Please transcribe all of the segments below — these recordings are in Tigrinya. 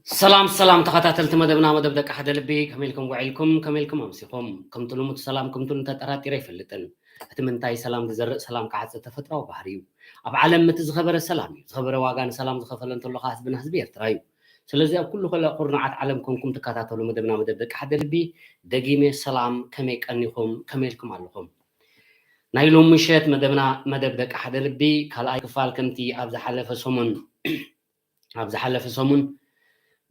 ሰላም ሰላም፣ ተኸታተልቲ መደብና፣ መደብ ደቂ ሓደ ልቢ፣ ከመይ ኢልኩም ውዒልኩም? ከመይ ኢልኩም ኣምሲኹም? ከምቲ ልሙድ ሰላም ከምቲ ተጠራጢረ ኣይፈልጥን። እቲ ምንታይ ሰላም ዝዘርእ ሰላም ክዓጽድ ተፈጥሮኣዊ ባህሪ እዩ። ኣብ ዓለም እቲ ዝኸበረ ሰላም እዩ። ዝኸበረ ዋጋ ንሰላም ዝኸፈለ እንተሎ ከኣ ህዝብና ህዝቢ ኤርትራ እዩ። ስለዚ ኣብ ኩሉ ኩለ ኩርናዓት ዓለም ኮንኩም ትከታተሉ መደብና መደብ ደቂ ሓደ ልቢ፣ ደጊመ ሰላም፣ ከመይ ቀኒኹም? ከመይ ኢልኩም ኣለኹም? ናይ ሎሚ ምሸት መደብና መደብ ደቂ ሓደ ልቢ ካልኣይ ክፋል ከምቲ ኣብ ዝሓለፈ ሰሙን ኣብ ዝሓለፈ ሰሙን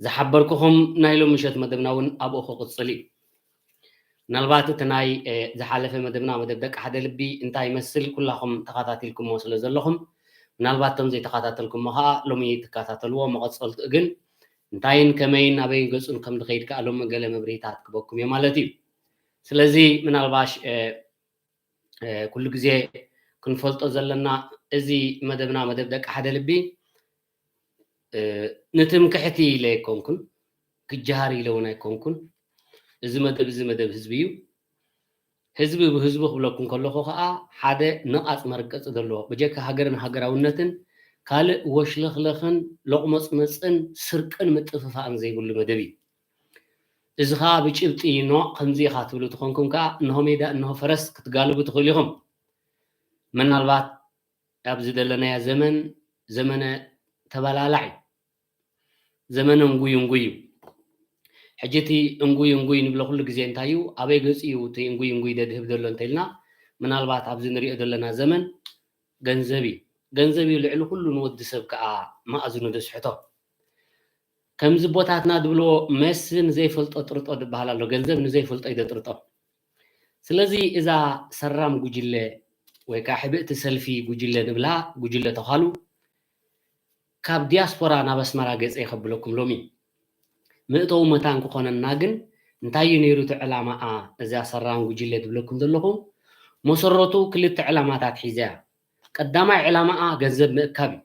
ዝሓበርኩኹም ናይ ሎሚ ምሸት መደብና እውን ኣብኡ ክቕጽል እዩ። ምናልባት እቲ ናይ ዝሓለፈ መደብና መደብ ደቂ ሓደ ልቢ እንታይ ይመስል ኩላኹም ተኸታቲልኩሞ ስለ ዘለኹም፣ ምናልባት እቶም ዘይተኸታተልኩሞ ከዓ ሎሚ ትከታተልዎ። መቐጸልትኡ ግን እንታይን ከመይን ኣበይ ገጹን ከም ዝኸይድ ከዓ ሎሚ ገለ መብርሂታት ክበኩም እየ ማለት እዩ። ስለዚ ምናልባሽ ኩሉ ግዜ ክንፈልጦ ዘለና፣ እዚ መደብና መደብ ደቂ ሓደ ልቢ ንትምክሕቲ ኢለ ኣይኮንኩን፣ ክጀሃር ኢለ እውን ኣይኮንኩን። እዚ መደብ እዚ መደብ ህዝቢ እዩ። ህዝቢ ብህዝቢ ክብለኩም ከለኹ ከዓ ሓደ ነቓጽ መርገጺ ዘለዎ፣ ብጀካ ሃገርን ሃገራውነትን ካልእ ወሽለኽለኽን ሎቕመጽመጽን ስርቅን ምጥፍፋእን ዘይብሉ መደብ እዩ። እዚ ከዓ ብጭብጢ ኖዕ ከምዚ ኢኻ ትብሉ ተኾንኩም ከዓ እንሆ ሜዳ እንሆ ፈረስ ክትጋልቡ ትኽእሉ ኢኹም። ምናልባት ኣብዚ ዘለናዮ ዘመን ዘመነ ተበላላዕ እዩ። ዘመነ እንጉይ እንጉይ እዩ። ሕጂ እቲ እንጉይ እንጉይ ንብሎ ኩሉ ግዜ እንታይ እዩ? ኣበይ ገጹ እዩ እቲ እንጉይ እንጉይ ደድህብ ዘሎ እንተኢልና፣ ምናልባት ኣብዚ ንሪኦ ዘለና ዘመን ገንዘብ እዩ። ገንዘብ እዩ ልዕሊ ኩሉ ንወዲ ሰብ ከዓ መኣዝኑ ደስሕቶ። ከምዚ ኣቦታትና ዝብልዎ መሲ ንዘይፈልጦ ጥርጦ ዝበሃል ኣሎ። ገንዘብ ንዘይፈልጦ እዩ ዘጥርጦ። ስለዚ እዛ ሰራም ጉጅለ ወይ ከዓ ሕብእቲ ሰልፊ ጉጅለ ንብላ፣ ጉጅለ ተዃሉ፣ ካብ ዲያስፖራ ናብ ኣስመራ ገጸ ከብለኩም ሎሚ። መእተዊ መታን ክኾነና ግን እንታይ እዩ ነይሩ እቲ ዕላማኣ? እዛ ሰራም ጉጅለ ዝብለኩም ዘለኹ መሰረቱ ክልተ ዕላማታት ሒዛ እያ። ቀዳማይ ዕላማኣ ገንዘብ ምእካብ እዩ።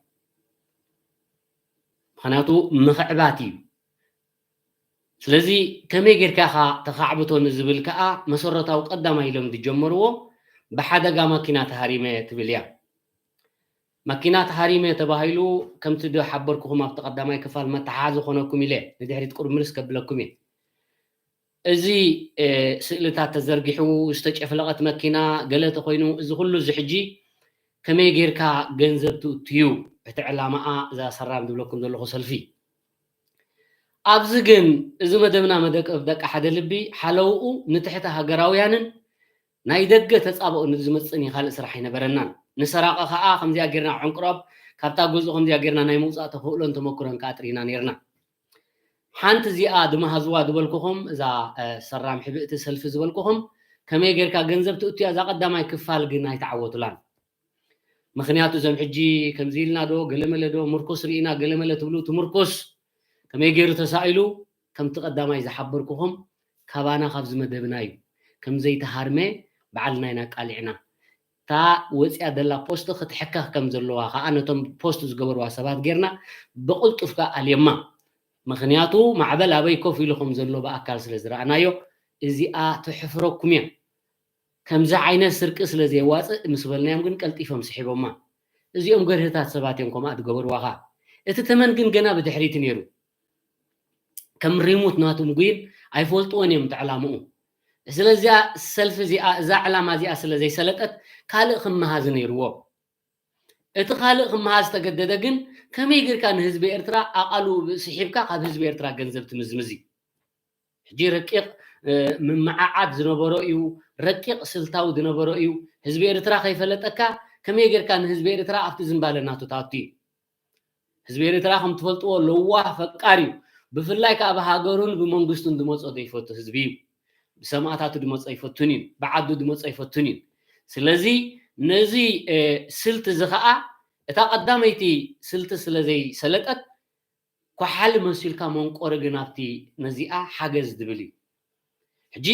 ምኽንያቱ ምኽዕባት እዩ። ስለዚ ከመይ ጌርካ ኢኻ ተኻዕብቶ ንዝብል ከኣ መሰረታዊ ቀዳማይ ኢሎም ዝጀመርዎ ብሓደጋ ማኪና ተሃሪመ ትብል እያ። ማኪና ተሃሪመ ተባሂሉ ከምቲ ዝሓበርኩኹም ኣብቲ ቀዳማይ ክፋል መተሓሓዚ ኮነኩም ኢለ ንድሕሪት ቁሩብ ምልስ ከብለኩም እየ። እዚ ስእልታት ተዘርጊሑ ዝተጨፍለቐት መኪና ገለ ተኾይኑ እዚ ኩሉ እዚ ሕጂ ከመይ ጌርካ ገንዘብ ትእትዩ? እቲ ዕላማኣ እዛ ሰራም ዝብለኩም ዘለኹ ሰልፊ። ኣብዚ ግን እዚ መደብና መደብ ደቂ ሓደ ልቢ ሓለውኡ ንትሕተ ሃገራውያንን ናይ ደገ ተጻብኦ ንዝመጽእን እዩ፣ ካልእ ስራሕ ኣይነበረናን። ንሰራቂ ከኣ ከምዚኣ ጌርና ዕንቅሮብ ካብታ ገዝኡ ከምዚኣ ጌርና ናይ ምውጻእ ተኽእሎን ተመክሮን ከኣ ኣጥሪና ኔርና። ሓንቲ እዚኣ ድመሃዝዋ ዝበልኩኹም እዛ ሰራም ሕብእቲ ሰልፊ ዝበልኩኹም ከመይ ጌርካ ገንዘብ ትእትያ እዛ ቀዳማይ ክፋል ግን ኣይተዓወቱላን። ምኽንያቱ እዞም ሕጂ ከምዚ ኢልና ዶ ገለመለ ዶ ምርኩስ ርኢና ገለመለ ትብሉ እቲ ምርኩስ ከመይ ገይሩ ተሳኢሉ ከምቲ ቀዳማይ ዝሓበርኩኹም ካባና ካብዚ መደብና እዩ። ከም ዘይተሃርመ ባዕልና ኢና ኣቃሊዕና። እታ ወፂኣ ዘላ ፖስት ክትሕከኽ ከም ዘለዋ ከዓ ነቶም ፖስት ዝገበርዋ ሰባት ጌርና ብቕልጡፍ ከዓ ኣልየማ። ምኽንያቱ ማዕበል ኣበይ ኮፍ ኢሉ ከም ዘሎ ብኣካል ስለ ዝረኣናዮ እዚኣ ተሕፍረኩም እያ። ከምዚ ዓይነት ስርቂ ስለ ዘየዋፅእ ምስ በልናዮም ግን ቀልጢፎም ስሒቦማ። እዚኦም ገርህታት ሰባት እዮም ከምኣ ዝገበርዋ ከዓ። እቲ ተመን ግን ገና ብድሕሪት ነይሩ። ከም ሪሙት ናቱ ምጉይን ኣይፈልጥዎን እዮም እቲ ዕላምኡ። ስለዚኣ ሰልፊ እዚኣ እዛ ዕላማ እዚኣ ስለ ዘይሰለጠት ካልእ ክመሃዝ ነይርዎ። እቲ ካልእ ክመሃዝ ዝተገደደ ግን ከመይ ጌርካ ንህዝቢ ኤርትራ ኣቓሉ ስሒብካ ካብ ህዝቢ ኤርትራ ገንዘብ ትምዝምዝ እዩ። ሕጂ ረቂቕ ምምዓዓድ ዝነበሮ እዩ፣ ረቂቕ ስልታዊ ዝነበሮ እዩ። ህዝቢ ኤርትራ ከይፈለጠካ ከመይ ጌርካ ንህዝቢ ኤርትራ ኣብቲ ዝንባለ ናቱ ታቱ እዩ። ህዝቢ ኤርትራ ከም ትፈልጥዎ ለዋህ ፈቃር እዩ። ብፍላይ ከዓ ብሃገሩን ብመንግስቱን ዝመጾ ዘይፈቱ ህዝቢ እዩ። ብሰማእታቱ ዝመጾ ኣይፈቱን እዩ፣ ብዓዱ ዝመጾ ኣይፈቱን እዩ። ስለዚ ነዚ ስልቲ እዚ ከዓ እታ ቀዳመይቲ ስልቲ ስለ ዘይሰለጠት ኳሓሊ መሲልካ መንቆሪ ግን ኣብቲ ነዚኣ ሓገዝ ዝብል እዩ። ሕጂ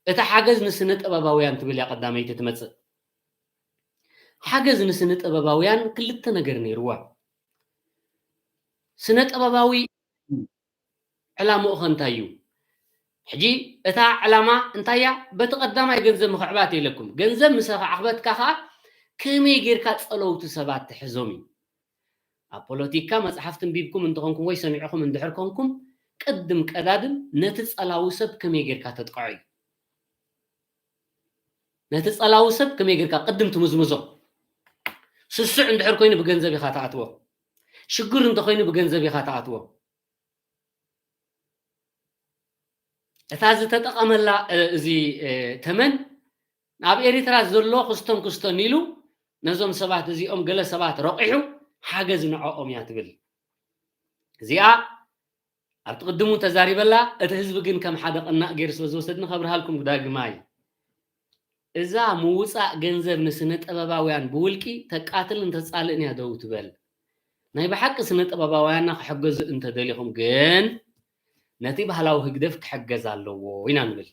እቲ ሓገዝ ንስነ ጥበባውያን ትብል እያ ቀዳመይቲ ትመጽእ። ሓገዝ ንስነ ጥበባውያን ክልተ ነገር ነይርዋ። ስነ ጥበባዊ ዕላምኡ ከ እንታይ እዩ? ሕጂ እታ ዕላማ እንታይ እያ? በቲ ቀዳማይ ገንዘብ ምኽዕባት የለኩም። ገንዘብ ምስ ኣኽበትካ ከኣ ከመይ ጌርካ ጸለውቲ ሰባት ትሕዞም እዩ። ኣብ ፖለቲካ መጽሓፍ ትንቢብኩም እንተኾንኩም ወይ ሰሚዕኹም እንድሕር ኮንኩም፣ ቅድም ቀዳድም ነቲ ጸላዊ ሰብ ከመይ ጌርካ ተጥቅዖ እዩ። ነቲ ጸላዊ ሰብ ከመይ ጌርካ ቅድም ትምዝምዞ። ስሱዕ እንድሕር ኮይኑ ብገንዘብ ኢኻ ትኣትዎ። ሽግር እንተኾይኑ ብገንዘብ ኢኻ ትኣትዎ። እታ ዝተጠቐመላ እዚ ተመን ኣብ ኤሪትራ ዘሎ ክስቶን ክስቶን ኢሉ ነዞም ሰባት እዚኦም ገለ ሰባት ረቑሑ ሓገዝ ንዕኦም እያ ትብል። እዚኣ ኣብቲ ቅድሙ ተዛሪበላ፣ እቲ ህዝቢ ግን ከም ሓደ ቅናእ ገይሩ ስለ ዝወሰድኒ ከብርሃልኩም ዳግማይ። እዛ ምውፃእ ገንዘብ ንስነ ጥበባውያን ብውልቂ ተቃትልን ተፃልእን እያ ደው ትበል። ናይ ብሓቂ ስነ ጥበባውያንና ክሕገዙ እንተደሊኹም ግን ነቲ ባህላዊ ህግደፍ ክሕገዝ ኣለዎ ኢና ንብል።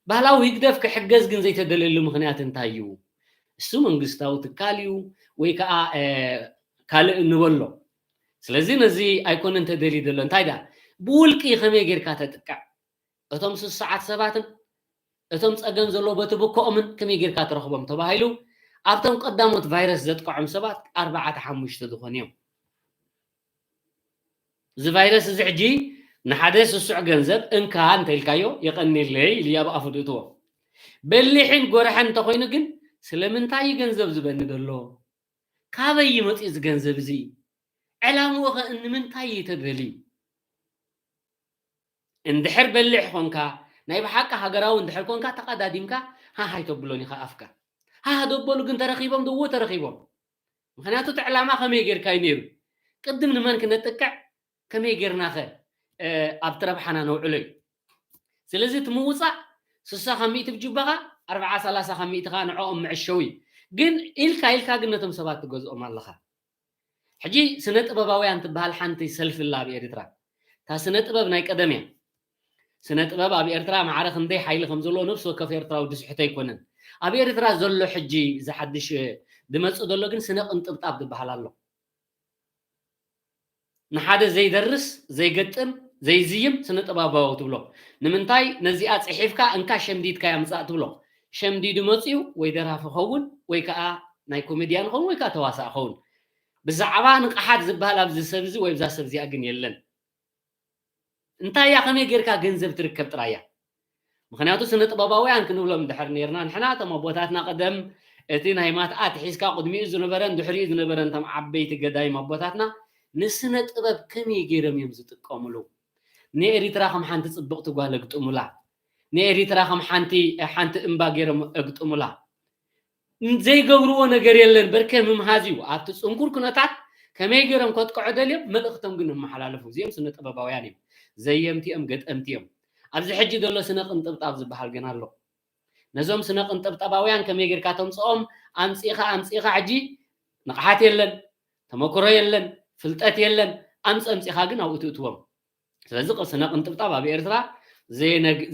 ባህላዊ ህግደፍ ክሕገዝ ግን ዘይተደልየሉ ምኽንያት እንታይ እዩ? እሱ መንግስታዊ ትካል እዩ ወይ ከዓ ካልእ እንበሎ። ስለዚ ነዚ ኣይኮነን ተደልዩ ዘሎ። እንታይ ደኣ ብውልቂ ከመይ ጌርካ ተጥቅዕ? እቶም ስሱዓት ሰባትን እቶም ጸገም ዘለዎ በቲ ብኮኦምን ከመይ ጌርካ ትረኽቦም ተባሂሉ ኣብቶም ቀዳሞት ቫይረስ ዘጥቅዖም ሰባት ኣርባዕተ ሓሙሽተ ዝኾኑ እዮም። እዚ ቫይረስ እዚ ሕጂ ንሓደ ስሱዕ ገንዘብ እንካ እንተኢልካዮ የቐንየለይ ኢሉ ኣብ ኣፉ ድእትዎ። በሊሕን ጎርሐን እንተኾይኑ ግን ስለምንታይ እዩ ገንዘብ ዝበኒ ዘሎ? ካበይ ይመጽእ እዚ ገንዘብ እዚ? ዕላምኡ ኸ ንምንታይ እዩ ተደልዩ? እንድሕር በሊሕ ኾንካ ናይ ብሓቂ ሃገራዊ እንድሕር ኮንካ ተቐዳዲምካ ሃሃይ ተብሎን ኢኻ ኣፍካ። ሃህ ደበሉ ግን ተረኺቦም ደዎ ተረኺቦም። ምኽንያቱ እቲ ዕላማ ከመይ ጌርካ እዩ ነይሩ? ቅድም ንመን ክነጥቅዕ ከመይ ጌርናኸ ኣብቲ ረብሓና ነውዕሎ እዩ። ስለዚ እቲ ምውፃእ ስሳ ካብ ሚእቲ ብጅባኻ ኣርብዓ ሰላሳ ካብ ሚእቲ ከዓ ንዕኦም መዕሸዊ ግን ኢልካ ኢልካ ግን ነቶም ሰባት ትገዝኦም ኣለኻ። ሕጂ ስነ ጥበባውያን ትበሃል ሓንቲ ሰልፊ ኣላ ኣብ ኤርትራ። እታ ስነ ጥበብ ናይ ቀደም እያ። ስነ ጥበብ ኣብ ኤርትራ ማዕረ ክንደይ ሓይሊ ከም ዘለዎ ነብሲ ወከፍ ኤርትራዊ ድስሕቶ ኣይኮነን። ኣብ ኤርትራ ዘሎ ሕጂ ዝሓድሽ ድመፅእ ዘሎ ግን ስነ ቅንጥብጣብ ዝበሃል ኣሎ። ንሓደ ዘይደርስ ዘይገጥም ዘይዝይም ስነ ጥበባዊ ትብሎ። ንምንታይ ነዚኣ ፅሒፍካ እንካ ሸምዲድካ ያምፃእ ትብሎ። ሸምዲዱ መፅዩ ወይ ደራፊ ኸውን ወይ ከዓ ናይ ኮሜድያን ኸውን ወይ ከዓ ተዋሳእ ኸውን። ብዛዕባ ንቕሓት ዝበሃል ኣብዚ ሰብ እዚ ወይ ብዛ ሰብ እዚኣ ግን የለን። እንታይ እያ ከመይ ጌርካ ገንዘብ ትርከብ ጥራይ እያ። ምኽንያቱ ስነ ጥበባውያን ክንብሎም ድሕር ነርና ንሕና እቶም ኣቦታትና ቀደም እቲ ናይ ማትኣት ሒዝካ ቅድሚኡ ዝነበረን ድሕሪኡ ዝነበረን እቶም ዓበይቲ ገዳይም ኣቦታትና ንስነ ጥበብ ከመይ ገይሮም እዮም ዝጥቀምሉ? ንኤሪትራ ከም ሓንቲ ጽብቕቲ ጓል እግጥሙላ። ንኤሪትራ ከም ሓንቲ ሓንቲ እምባ ገይሮም እግጥሙላ። ዘይገብርዎ ነገር የለን። በርከ ምምሃዝ እዩ። ኣብቲ ጽንኩር ኩነታት ከመይ ገይሮም ከጥቅዑ ደልዮም መልእኽቶም ግን እመሓላለፉ። እዚኦም ስነ ጥበባውያን እዮም። ዘየምቲ እዮም፣ ገጠምቲ እዮም። ኣብዚ ሕጂ ዘሎ ስነ ቅንጥብጣብ ዝበሃል ግን ኣሎ። ነዞም ስነ ቅንጥብጣባውያን ከመይ ጌርካ ተምፅኦም ኣምፂኻ ኣምፂኻ ሕጂ ንቕሓት የለን፣ ተመክሮ የለን፣ ፍልጠት የለን፣ ኣምፅ ኣምፂኻ ግን ኣብኡ ትእትዎም። ስለዚ ስነ ቅንጥብጣብ ኣብ ኤርትራ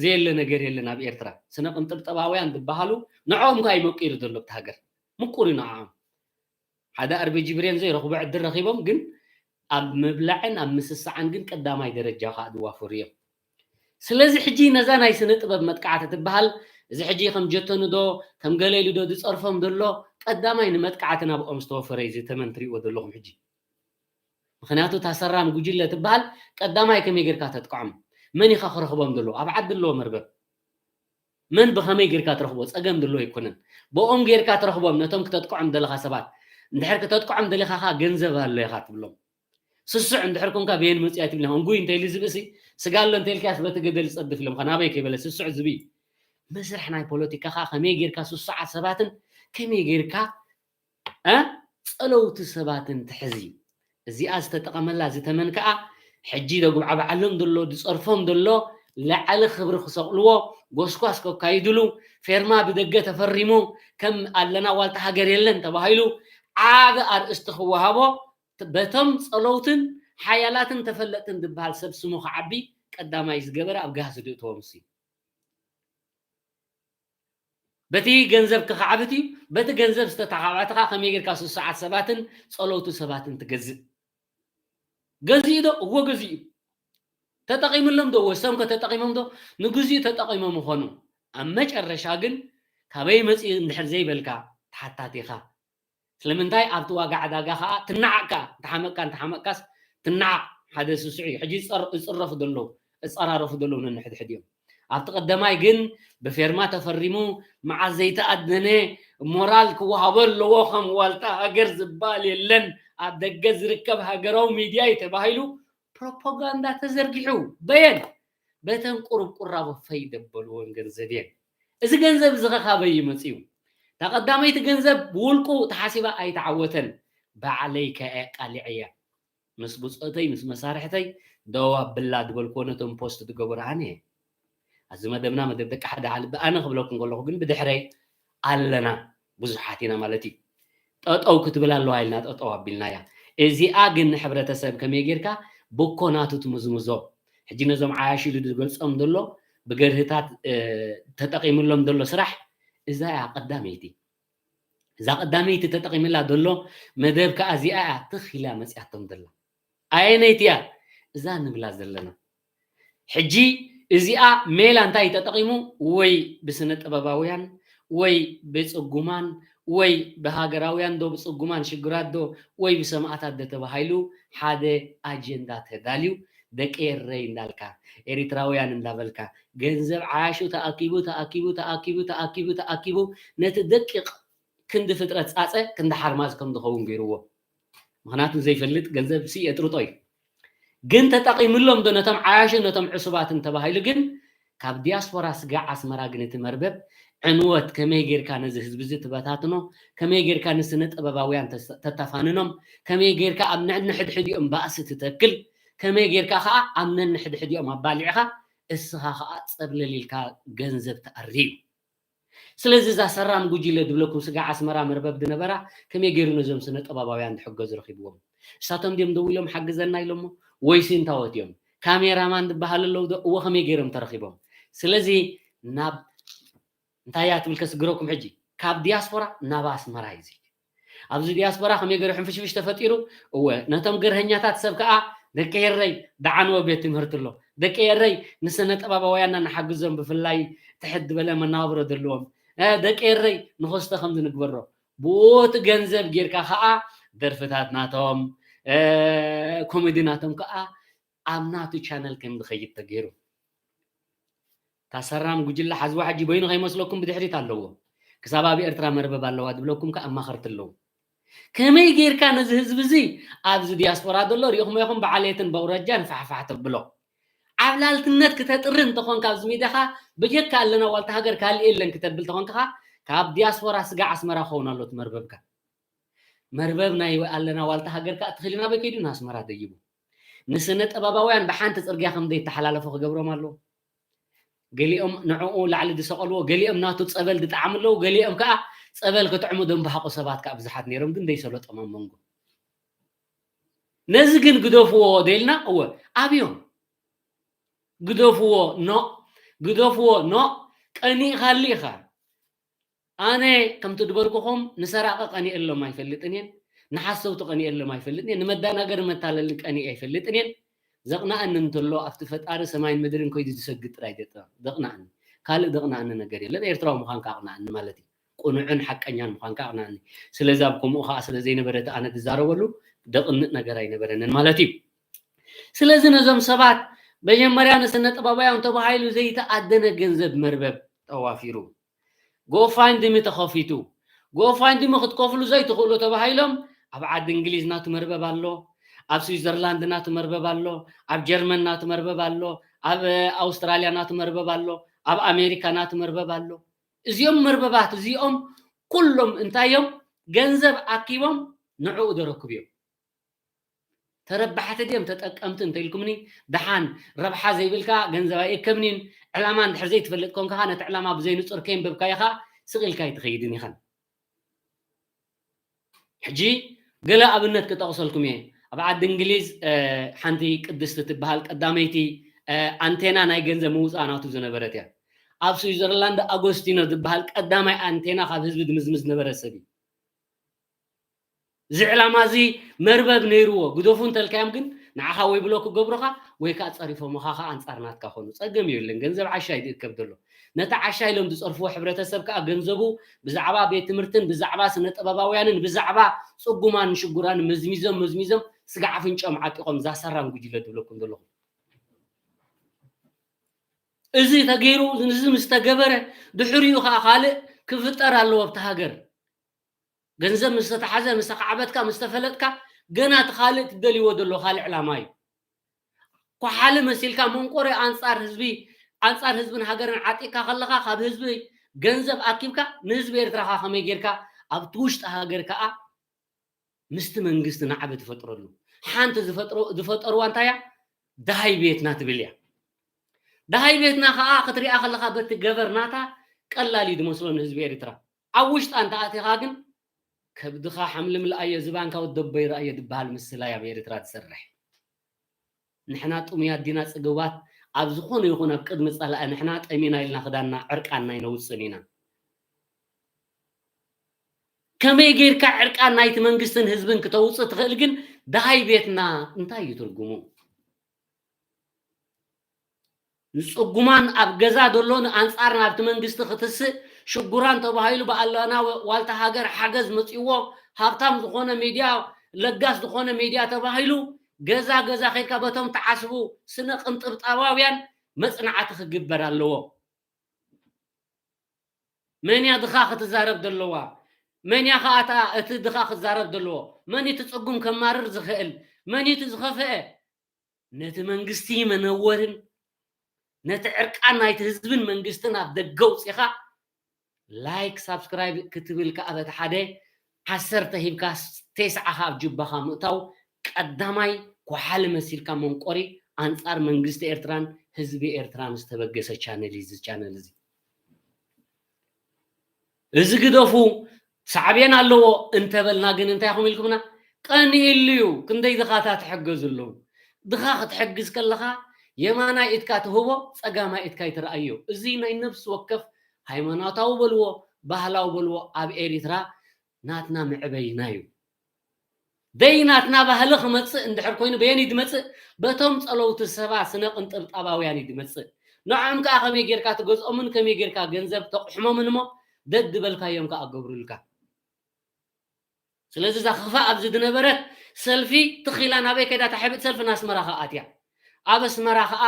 ዘየለ ነገር የለን። ኣብ ኤርትራ ስነ ቅንጥብጠባውያን ዝበሃሉ ንዕኦም ከ ይመቂሩ ዘሎ ብቲ ሃገር ምቁር እዩ ንዓኦም። ሓደ ኣርቤ ጅብሬን ዘይረኽቦ ዕድል ረኺቦም ግን ኣብ ምብላዕን ኣብ ምስሳዕን ግን ቀዳማይ ደረጃ ከዓ ዝዋፈሩ እዮም። ስለዚ ሕጂ ነዛ ናይ ስነ ጥበብ መጥቃዕቲ ትበሃል እዚ ሕጂ ከም ጀቶኒ ዶ ከም ገለ ኢሉ ዶ ዝፀርፎም ዘሎ ቀዳማይ ንመጥቃዕቲ ናብኦም ዝተወፈረ እዩ ዝተመን ትሪእዎ ዘለኹም ሕጂ። ምኽንያቱ እታ ሰራም ጉጅለ ትበሃል ቀዳማይ ከመይ ጌርካ ተጥቅዖም? መን ኢኻ ክረኽቦም ዘለዎ? ኣብ ዓዲ ኣለዎ መርበብ። መን ብኸመይ ጌርካ ትረኽቦ? ፀገም ዘለዎ ኣይኮነን። ብኦም ጌርካ ትረኽቦም ነቶም ክተጥቅዖም ደለኻ ሰባት። እንድሕር ክተጥቅዖም ደሊኻ ኸዓ ገንዘብ ኣሎ ኢኻ ትብሎም። ስሱዕ እንድሕር ኮንካ በየን መፅያ ትብሎም። እንጉይ እንተኢሉ ዝብእሲ ስጋ ኣሎ እንተኢልካያስ በቲ ገደል ይፀድፍ ኢሎም። ናበይ ከይበለ ስሱዕ ዝብኢ። መስርሕ ናይ ፖለቲካ ኸዓ ከመይ ጌርካ ስሱዓት ሰባትን ከመይ ጌርካ እ ጸለውቲ ሰባትን ትሕዚ። እዚኣ ዝተጠቐመላ ዝተመን ከኣ ሕጂ ደጉብዓብዓሎም ዘሎ ዝጸርፎም ዘሎ ላዕሊ ክብሪ ክሰቕልዎ ጎስጓስ ከካይድሉ ፌርማ ብደገ ተፈሪሙ ከም ኣለና ዋልታ ሃገር የለን ተባሂሉ ዓቢ ኣርእስቲ ክወሃቦ በቶም ጸለውትን ሓያላትን ተፈለጥትን ዝበሃል ሰብ ስሙ ክዓቢ ቀዳማይ ዝገበረ ኣብ ጋህሲ ድእተዎም እሲ በቲ ገንዘብ ክኸዓብት እዩ። በቲ ገንዘብ ዝተተኻዕበትኻ ከመይ ጌርካ ስሱዓት ሰባትን ጸለውቲ ሰባትን ትገዝእ? ገዚኡ ዶ? እዎ ገዚኡ። ተጠቒምሎም ዶ? እዎ። እሶም ከ ተጠቒሞም ዶ? ንግዚኡ ተጠቒሞም ይኾኑ። ኣብ መጨረሻ ግን ካበይ መፂኡ እንድሕር ዘይበልካ ተሓታቲ ኢኻ። ስለምንታይ ኣብቲ ዋጋ ዕዳጋ ከዓ ትነዓቕ፣ ከዓ እንተሓመቕካ እንተሓመቕካስ ትነዓቕ። ሓደ ስሱዕ እዩ። ሕጂ ዝፀር- ዝፅረፉ ዘለዉ፣ ዝፀራረፉ ዘለዉ ነንሕድሕድ እዮም። ኣብቲ ቀዳማይ ግን ብፌርማ ተፈሪሙ፣ መዓዝ ዘይተኣደነ፣ ሞራል ክወሃቦ ኣለዎ፣ ከም ዋልታ ሃገር ዝበሃል የለን፣ ኣብ ደገ ዝርከብ ሃገራዊ ሚድያ እዩ ተባሂሉ ፕሮፓጋንዳ ተዘርጊሑ። በየን? በተን ቁሩብ ቁራቦ ፈይ ደበልዎን ገንዘብ እየን። እዚ ገንዘብ እዚ ኸ ካበይ እዩ መፂኡ? እታ ቀዳመይቲ ገንዘብ ብውልቁ ተሓሲባ ኣይተዓወተን። ባዕለይ ከ ኣቃሊዐያ። ምስ ብፆተይ፣ ምስ መሳርሕተይ ደው ኣብላ ዝበልክዎ ነቶም ፖስት ዝገበሩ ኣነ እየ። ኣብዚ መደብና መደብ ደቂ ሓደ ዓሊ ብኣነ ክብለኩም ከለኹ ግን ብድሕረይ ኣለና፣ ብዙሓት ኢና ማለት እዩ። ጠጠው ክትብል ኣለዋ ኢልና ጠጠው ኣቢልናያ። እዚኣ ግን ንሕብረተሰብ ከመይ ጌርካ ብኮናቱ ትምዝምዞ? ሕጂ ነዞም ዓያሹ ኢሉ ዝገልጾም ዘሎ ብገርህታት፣ እ፣ ተጠቒምሎም ዘሎ ስራሕ እዛ እያ ቀዳመይቲ። እዛ ቀዳመይቲ ተጠቒምላ ዘሎ መደብ ከኣ እዚኣ እያ ትኽ ኢላ መጺኣቶም ዘላ። ኣየነይቲ እያ? እዛ ንብላ ዘለና። ሕጂ እዚኣ ሜላ እንታይ ተጠቒሙ? ወይ ብስነ ጥበባውያን፣ ወይ ብጽጉማን፣ ወይ ብሃገራውያን ዶ፣ ብጽጉማን ሽግራት ዶ፣ ወይ ብሰማእታት ዶ ተባሂሉ ሓደ ኣጀንዳ ተዳልዩ፣ ደቂ ኤረይ እንዳልካ፣ ኤሪትራውያን እንዳበልካ፣ ገንዘብ ዓያሹ ተኣኪቡ፣ ተኣኪቡ፣ ተኣኪቡ፣ ተኣኪቡ፣ ተኣኪቡ፣ ነቲ ደቂቕ ክንዲ ፍጥረት ጻጸ ክንዲ ሓርማዝ ከም ዝኸውን ገይርዎ። ምኽንያቱ ዘይፈልጥ ገንዘብ ሲ የጥርጦ እዩ። ግን ተጠቒምሎም ዶ ነቶም ዓያሹ፣ ነቶም ዕሱባትን ተባሂሉ ግን ካብ ዲያስፖራ ስጋዕ ኣስመራ ግን እቲ መርበብ ዕንወት ከመይ ጌርካ ነዚ ህዝቢ እዚ ትበታትኖ፣ ከመይ ጌርካ ንስነ ጥበባውያን ተስ-፣ ተተፋንኖም፣ ከመይ ጌርካ ኣብ ነንሕድሕዲኦም ባእሲ ትተክል፣ ከመይ ጌርካ ኸኣ ኣብ ነንሕድሕዲኦም ኣባሊዕኻ እስኻ ኸኣ ጸብለል ኢልካ ገንዘብ ትኣሪ እዩ። ስለዚ እዛ ሰራም ጉጅለ ድብለኩም ስጋዕ ኣስመራ መርበብ ድነበራ ከመይ ገይሩ ነዞም ስነ ጥበባውያን ድሕገዙ ረኺብዎም? እሳቶም ድዮም ደዊሎም ሓግዘና ኢሎሞ? ወይስ እንታወት እዮም? ካሜራማን ድበሃል ኣለዉ ዶ? እዎ ከመይ ገይሮም ተረኺቦም? ስለዚ ናብ እንታይ እያ ትብል ከስግረኩም ሕጂ? ካብ ዲያስፖራ ናብ ኣስመራ እዩ እዚ። ኣብዚ ዲያስፖራ ከመይ ገይሩ ሕንፍሽፍሽ ተፈጢሩ? እወ፣ ነቶም ገርሀኛታት ሰብ ከኣ ደቂ ኤረይ ደዓንዎ ቤት ትምህርቲ ኣሎ። ደቂ ኤረይ ንስነ ጥበባውያንና ንሓግዞም፣ ብፍላይ ትሕት ዝበለ መነባብሮ ዘለዎም። እ፣ ደቂ ኤረይ ንኸስቶ ከምዚ ንግበሮ። ብኡ እቲ ገንዘብ ጌርካ ከኣ ደርፍታት ናቶም፣ እ፣ ኮሜዲ ናቶም ከኣ ኣብ ናቱ ቻነል ከም ዝኸይድ ተገይሩ። እታ ሰራም ጉጅለ ሓዝዋ ሕጂ በይኑ ከይመስለኩም ብድሕሪት ኣለዎ። ክሳብ ኣብ ኤርትራ መርበብ ኣለዋ ዝብለኩም ከኣ ኣማኸርቲ ኣለዉ። ከመይ ጌርካ ነዚ ህዝቢ እዚ ኣብዚ ዲያስፖራ ዘሎ ሪኢኹሞ ኢኹም ብዓሌትን በውረጃን ፋሕፋሕ ተብሎ? ዓብላልትነት ክተጥሪ እንተኾንካ ኣብዚ ሚድያኻ ብጀካ ኣለና ዋልታ ሃገር ካልእ የለን ክተብል ተኾንካ ካብ ዲያስፖራ ስጋዕ ኣስመራ ክኸውን ኣሎ እቲ መርበብካ። መርበብ ናይ ኣለና ዋልታ ሃገር ከኣ ትኽሊ ናበይ ከይዱ? ንኣስመራ ደይቡ። ንስነ ጥበባውያን ብሓንቲ ጽርግያ ከም ዘይተሓላለፉ ክገብሮም ኣለዎ። ገሊኦም ንዕኡ ላዕሊ ዝሰቐልዎ፣ ገሊኦም ናቱ ጸበል ዝጠዓሙ ኣለዉ፣ ገሊኦም ከኣ ጸበል ክጥዕሙ ደንበሃቑ ሰባት ከኣ ብዙሓት ነይሮም፣ ግን ዘይሰለጦም ኣብ መንጎ። ነዚ ግን ግደፍዎ ደልና፣ እወ፣ ኣብዮም። ግደፍዎ፣ ኖ፣ ግደፍዎ፣ ኖ፣ ቀኒእካሉ ኢኻ። ኣነ ከምቲ ዝበልኩኹም ንሰራቒ ቀኒኤሎም ኣይፈልጥን እየን፣ ንሓሰውቲ ቀኒኤሎም ኣይፈልጥን እየን፣ ንመዳናገሪ መታለሊ ቀኒኤ ኣይፈልጥን እየን። ዘቕንኣኒ እንተሎ ኣብቲ ፈጣሪ ሰማይን ምድርን ከይዱ ዝሰግድ ጥራይ ዘጥንኣኒ፣ ዘቕንኣኒ። ካልእ ዘቕንኣኒ ነገር የለን። ኤርትራዊ ምዃንካ ኣቕንኣኒ ማለት እዩ። ቅኑዕን ሓቀኛን ምዃንካ ኣቕንኣኒ። ስለዚ ኣብ ከምኡ ከኣ ስለ ዘይነበረ እቲ ኣነ ዝዛረበሉ ዘቕንእ ነገር ኣይነበረንን ማለት እዩ። ስለዚ ነዞም ሰባት መጀመርያ ንስነ ጥበባውያን ተባሂሉ ዘይተኣደነ ገንዘብ መርበብ ተዋፊሩ፣ ጎፋንድሚ ተኸፊቱ። ጎፋንድሚ ክትከፍሉ ዘይትኽእሉ ተባሂሎም ኣብ ዓዲ እንግሊዝ ናቱ መርበብ ኣሎ፣ ኣብ ስዊዘርላንድ ናቱ መርበብ ኣሎ፣ ኣብ ጀርመን ናቱ መርበብ ኣሎ፣ ኣብ ኣውስትራልያ ናቱ መርበብ ኣሎ፣ ኣብ ኣሜሪካ ናቱ መርበብ ኣሎ። እዚኦም መርበባት እዚኦም ኩሎም እንታይ እዮም? ገንዘብ ኣኪቦም ንዕኡ ደረክቡ እዮም። ተረባሕቲ ድዮም ተጠቀምቲ እንተኢልኩምኒ፣ ደሓን። ረብሓ ዘይብልካ ገንዘብ ኣይእከብኒን። ዕላማ እንድሕር ዘይትፈልጥ ኮንካ፣ ነቲ ዕላማ ብዘይንጹር ከየንበብካዮ ከኣ ስቕ ኢልካ ኣይትኸይድን ኢኻን። ሕጂ ገለ ኣብነት ክጠቕሰልኩም እየ። ኣብ ዓዲ እንግሊዝ፣ እ፣ ሓንቲ ቅድስቲ ትበሃል ቀዳመይቲ፣ እ፣ ኣንቴና ናይ ገንዘብ ምውጻእ ናቱ ዝነበረት እያ። ኣብ ስዊዘርላንድ ኣጎስቲኖ ዝበሃል ቀዳማይ ኣንቴና ካብ ህዝቢ ድምዝምዝ ዝነበረ ሰብ እዩ። እዚ ዕላማ እዚ መርበብ ነይርዎ፣ ግደፉ እንተልካዮም ግን ንዓኻ ወይ ብሎክ ክገብሩኻ ወይ ከዓ ፀሪፎምኻ ከዓ ኣንፃር ናትካ ኮኑ። ፀገም የብለን። ገንዘብ ዓሻ እዩ ዝእከብ ዘሎ። ነቲ ዓሻ ኢሎም ዝፀርፍዎ ሕብረተሰብ ከዓ ገንዘቡ ብዛዕባ ቤት ትምህርትን ብዛዕባ ስነ ጥበባውያንን ብዛዕባ ፅጉማን ሽጉራን መዝሚዞም መዝሚዞም ስጋዕ ኣፍንጭኦም ዓጢቖም ዛሰራን ጉጅለ ዝብለኩም ዘለኹ። እዚ ተገይሩ፣ እዚ ምስ ተገበረ ድሕሪኡ ከዓ ካልእ ክፍጠር ኣለዎ ኣብቲ ሃገር። ገንዘብ ምስ ተተሓዘ፣ ምስ ተኻዕበትካ፣ ምስ ተፈለጥካ፣ ገና እቲ ካልእ ትደልይዎ ዘሎ ካልእ ዕላማ እዩ። ኳሓሊ መሲልካ መንቆሪ ኣንጻር ህዝቢ፣ ኣንጻር ህዝብን ሃገርን ዓጢቕካ ከለኻ፣ ካብ ህዝቢ ገንዘብ ኣኪብካ ንህዝቢ ኤርትራኻ ከመይ ጌርካ ኣብቲ ውሽጢ ሃገር ከኣ ምስቲ መንግስቲ ናዕቢ ትፈጥረሉ። ሓንቲ ዝፈጥሮ-፣ ዝፈጠርዋ እንታይ እያ? ደሃይ ቤትና ትብል እያ። ደሃይ ቤትና ከኣ ክትሪኣ ከለኻ በቲ ገበር ናታ ቀላል እዩ ዝመስሎ ንህዝቢ ኤርትራ። ኣብ ውሽጣ እንተ ኣቲኻ ግን ከብድኻ ሓምልም ልኣዮ ዝባንካ ወደቦ ይርኣዮ ዝበሃል ምስላ እያ ኣብ ኤርትራ ትሰርሕ። ንሕና ጥሙያት ዲና ጽጉባት ኣብ ዝኾነ ይኹን ኣብ ቅድሚ ጸላኢ ንሕና ጠሚና ኢልና ክዳንና ዕርቃንና ኣይነውጽን ኢና። ከመይ ጌርካ ዕርቃን ናይቲ መንግስትን ህዝብን ክተውጽእ ትኽእል ግን ደሃይ ቤትና እንታይ እዩ ትርጉሙ? ንጽጉማን ኣብ ገዛ ዘሎ ንኣንጻር ናብቲ መንግስቲ ክትስእ ሽጉራን ተባሂሉ ብኣለና ዋልታ ሃገር ሓገዝ መጺዎ ሃብታም ዝኾነ ሚድያ ለጋስ ዝኾነ ሚድያ ተባሂሉ ገዛ ገዛ ኸድካ በቶም ተዓስቡ ስነ ቅንጥብጣባውያን መጽናዕቲ ክግበር ኣለዎ። መን እያ ድኻ ክትዛረብ ዘለዋ? መን እያ ኸኣ እታ እቲ ድኻ ክዛረብ ዘለዎ? መን እዩ እቲ ጽጉም ከማርር ዝኽእል? መን እዩ እቲ ዝኸፍአ? ነቲ መንግስቲ መነወርን ነቲ ዕርቃን ናይቲ ህዝብን መንግስትን ኣብ ደገ ኣውጺኻ ላይክ ሳብስክራይብ ክትብል ከኣ በቲ ሓደ ዓሰርተ ሂብካ ቴስዓ ከኣ ኣብ ጅባኻ ምእታው ቀዳማይ ኳሓሊ መሲልካ መንቆሪ ኣንጻር መንግስቲ ኤርትራን ህዝቢ ኤርትራን ዝተበገሰ ቻነል እዩ እዚ ቻነል እዚ። እዚ ግደፉ፣ ሳዕቤን ኣለዎ እንተበልና ግን እንታይ ኢኹም ኢልኩምና? ቀኒእሉ እዩ። ክንደይ ድኻታት ትሕገዙ ኣለዉ። ድኻ ክትሕግዝ ከለኻ የማናይ ኢድካ ትህቦ፣ ጸጋማይ ኢድካ ኣይትረኣዮ። እዚ ናይ ነፍሲ ወከፍ ሃይማኖታዊ በልዎ፣ ባህላዊ በልዎ ኣብ ኤሪትራ ናትና መዕበይና እዩ። ደይ ናትና ባህሊ ክመጽእ እንድሕር ኮይኑ በየን እዩ ዝመጽእ? በቶም ጸለውቲ ሰባ ስነ ቅንጥብጣባውያን እዩ ዝመጽእ። ንዕኦም ከኣ ከመይ ጌርካ ትገዝኦምን ከመይ ጌርካ ገንዘብ ተቕሕሞምን እሞ ደድበልካዮም ከኣ ገብሩልካ። ስለዚ እዛ ክፋእ ኣብዚ ዝነበረት ሰልፊ ትኺላ ናበይ ከይዳ ታሕብጥ ሰልፊ ንኣስመራ ከኣ ኣትያ። ኣብ ኣስመራ ከኣ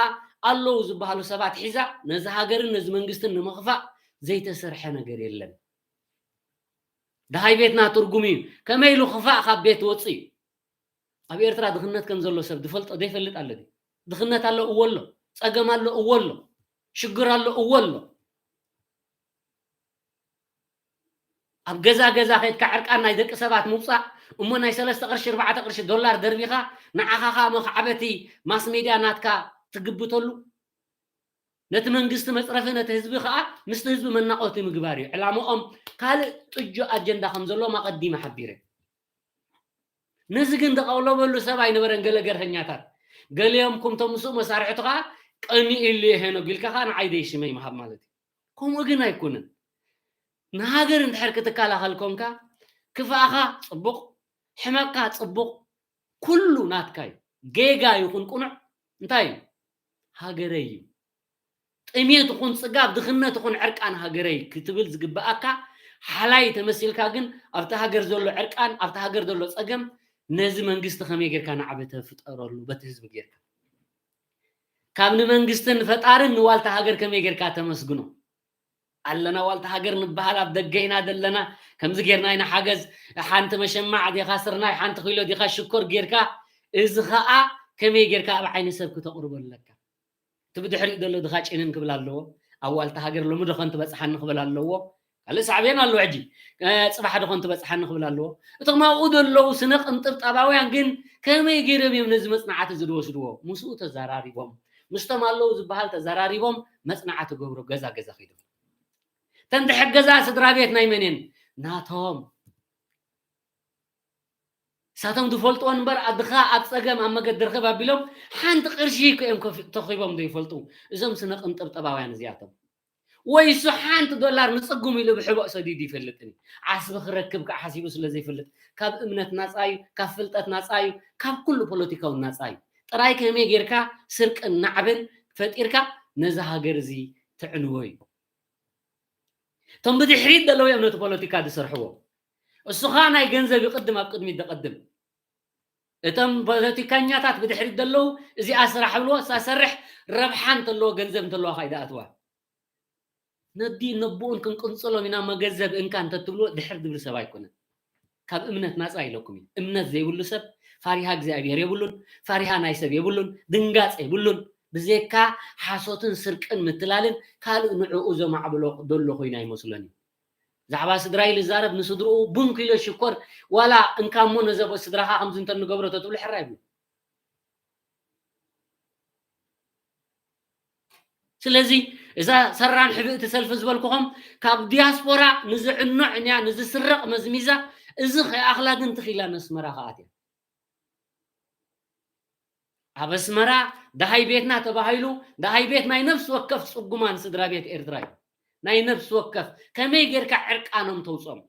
ኣለዉ ዝበሃሉ ሰባት ሒዛ ነዚ ሃገርን ነዚ መንግስትን ንምኽፋእ ዘይተሰርሐ ነገር የለን። ደሃይ ቤትና ትርጉም እዩ። ከመይ ኢሉ ክፋእ ካብ ቤት ወጽእ እዩ? ኣብ ኤርትራ ድኽነት ከም ዘሎ ሰብ ዝፈልጦ ዘይፈልጥ ኣሎ ድዩ? ድኽነት ኣሎ፣ እወ ኣሎ። ጸገም ኣሎ፣ እወ ኣሎ። ሽግር ኣሎ፣ እወ ኣሎ። ኣብ ገዛ ገዛ ከድካ ዕርቃን ናይ ደቂ ሰባት ምውጻእ፣ እሞ ናይ ሰለስተ ቅርሺ፣ ኣርባዕተ ቅርሺ ዶላር ደርቢኻ፣ ንዓኻ ኸኣ መኽዓበቲ ማስ ሜድያ ናትካ ትግብተሉ፣ ነቲ መንግስቲ መጽረፊ፣ ነቲ ህዝቢ ኸኣ ምስቲ ህዝቢ መናቆቲ ምግባር እዩ ዕላምኦም። ካልእ ጥጁ ኣጀንዳ ከም ዘለዎም ኣቐዲመ ሓቢረ። ነዚ ግን ደቐውለበሉ ሰብ ኣይነበረን። ገለ ገርሀኛታት፣ ገሊኦም ኩምቶም ምስኡ መሳርሕቱ ኸኣ ቀኒእሉ እየ ሄኖግ ኢልካ ኸኣ ንዓይ ደይ ሽመይ ምሃብ ማለት እዩ። ከምኡ ግን ኣይኮነን። ንሃገር እንድሕር ክትከላኸል ኮንካ፣ ክፍኣኻ ጽቡቕ፣ ሕመቕካ ጽቡቕ፣ ኩሉ ናትካ እዩ። ጌጋ ይኹን ቅኑዕ እንታይ እዩ? ሃገረይ እዩ። ጥሜት ይኹን ጽጋብ፣ ድኽነት ይኹን ዕርቃን ሃገረይ ክትብል ዝግብኣካ ሓላይ ተመሲልካ ግን ኣብቲ ሃገር ዘሎ ዕርቃን፣ ኣብቲ ሃገር ዘሎ ጸገም ነዚ መንግስቲ ከመይ ጌርካ ናዕቢ ተፍጠረሉ በቲ ህዝቢ ጌርካ? ካብ ንመንግስትን ንፈጣርን ንዋልታ ሃገር ከመይ ጌርካ ተመስግኖ? ኣለና ዋልታ ሃገር ንበሃል፣ ኣብ ደገ ኢና ዘለና፣ ከምዚ ጌርና ኢና ሓገዝ፣ ሓንቲ መሸማዕ ዲኻ ስርናይ፣ ሓንቲ ኪሎ ዲኻ ሽኮር ጌርካ፣ እዚ ኸኣ ከመይ ጌርካ ኣብ ዓይኒ ሰብ ክተቕርቦ ኣለካ? እቲ ብድሕሪኡ ዘሎ ድኻ ጭንን ክብል ኣለዎ፣ ኣብ ዋልታ ሃገር ሎሚ ዶ ኾን ትበጽሓኒ ክብል ኣለዎ። ካልእ ሳዕቤን ኣሎ ሕጂ፣ እ፣ ጽባሕ ዶ ኾን ትበጽሓኒ ክብል ኣለዎ። እቶም ኣብኡ ዘለዉ ስነ ቅንጥብጣባውያን ግን ከመይ ገይሮም እዮም ነዚ መጽናዕቲ እዚ ዝወስድዎ? ምስኡ ተዘራሪቦም፣ ምስቶም ኣለዉ ዝበሃል ተዘራሪቦም መጽናዕቲ ገብሩ ገዛ ገዛ ከይዶም። እተን ዝሕገዛ ስድራ ቤት ናይ መን እየን? ናቶም። ንሳቶም ዝፈልጥዎ እምበር ኣድኻ ኣብ ጸገም ኣብ መገዲ ርኽብ ኣቢሎም ሓንቲ ቅርሺ እኮ እዮም ከፍ-፣ ተኺቦም ዘይፈልጡ እዞም ስነ ቅንጥብጠባውያን እዚኣቶም። ወይ እሱ ሓንቲ ዶላር ንጽጉም ኢሉ ብሕቦእ ሰዲዱ ይፈልጥን እዩ። ዓስቢ ክረክብ ከዓ ሓሲቡ ስለ ዘይፈልጥ ካብ እምነት ናጻ እዩ፣ ካብ ፍልጠት ናጻ እዩ፣ ካብ ኩሉ ፖለቲካውን ናጻ እዩ። ጥራይ ከመይ ጌርካ ስርቅን ናዕብን ፈጢርካ ነዚ ሃገር እዚ ትዕንዎ እዩ። እቶም ብድሕሪት ዘለዉ እዮም ነቲ ፖለቲካ ዝሰርሕዎ። እሱ ኸኣ ናይ ገንዘብ ይቕድም፣ ኣብ ቅድሚት ደቐድም። እቶም ፖለቲካኛታት ብድሕሪት ዘለዉ እዚኣ ስራሕ ብልዎ፣ እሳ ሰርሕ፣ ረብሓ እንተለዎ፣ ገንዘብ እንተለዋ ኸኣ ይደኣትዋ። ነዲ ነቦኡን ክንቅንጽሎም ኢና መገዘብ እንካ እንተትብልዎ ድሕር ዝብል ሰብ ኣይኮነን። ካብ እምነት ናጻ ኢለኩም እዩ። እምነት ዘይብሉ ሰብ ፋሪሃ እግዚኣብሔር የብሉን፣ ፋሪሃ ናይ ሰብ የብሉን፣ ድንጋጽ የብሉን። ብዘይካ ሓሶትን ስርቅን ምትላልን ካልእ ንዕኡ ዘማዕብሎ ዘሎ ኮይኑ ኣይመስሎን እዩ። ዛዕባ ስድራይ ልዛረብ ንስድርኡ ቡን ኪሎ ሽኮር ዋላ እንካ እሞ ነዘቦ ስድራኻ ከምዚ እንተ ንገብሮ ተትብሉ ሕራ ይብሉ። ስለዚ እዛ ሰራን ሕብእቲ ሰልፊ ዝበልኩኹም ካብ ዲያስፖራ ንዝዕኖ ዕንያ ንዝስረቕ መዝሚዛ እዚ ከይኣኽላ ግን ትኺላ ነስመራ ከኣት እያ። ኣብ ኣስመራ ደሃይ ቤትና ተባሂሉ፣ ደሃይ ቤት ናይ ነፍሲ ወከፍ ጽጉማን ስድራ ቤት ኤርትራ እዩ። ናይ ነፍሲ ወከፍ ከመይ ጌርካ ዕርቃኖም ተውጾም?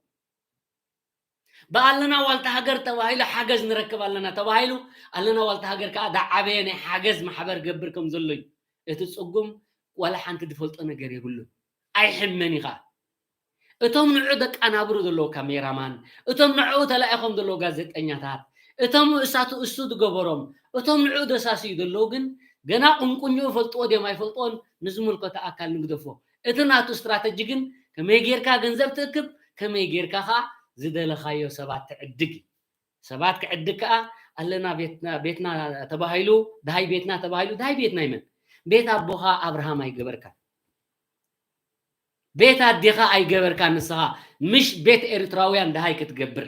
ብኣለና ዋልታ ሃገር ተባሂሉ ሓገዝ ንረክብ ኣለና ተባሂሉ፣ ኣለና ዋልታ ሃገር ከኣ ዝዓበየ ናይ ሓገዝ ማሕበር ገብር ከም ዘሎ እዩ። እቲ ጽጉም ዋላ ሓንቲ ዝፈልጦ ነገር የብሉን። ኣይሕመን ኢኻ። እቶም ንዑ ደቃናብሩ ዘለዉ ካሜራማን፣ እቶም ንዕኡ ተላኢኾም ዘለዉ ጋዜጠኛታት፣ እቶም እሳቱ እሱ ዝገበሮም፣ እቶም ንዕኡ ደሳስዩ ዘለዉ ግን ገና ቁንቁኝኡ ፈልጥዎ ድዮም ኣይፈልጥዎን ንዝምልከቶ ኣካል ንግደፎ። እቲ ናቱ ስትራተጂ ግን ከመይ ጌርካ ገንዘብ ትእክብ፣ ከመይ ጌርካ ኸኣ ዝደለኻዮ ሰባት ትዕድግ እዩ። ሰባት ክዕድግ ከኣ ኣለና ቤትና፣ ቤትና ተባሂሉ፣ ደሃይ ቤትና ተባሂሉ፣ ደሃይ ቤትና ይመን? ቤት ኣቦኻ ኣብርሃም ኣይገበርካ። ቤት ኣዴኻ ኣይገበርካ ንስኻ፣ ምሽ ቤት ኤርትራውያን ደሃይ ክትገብር።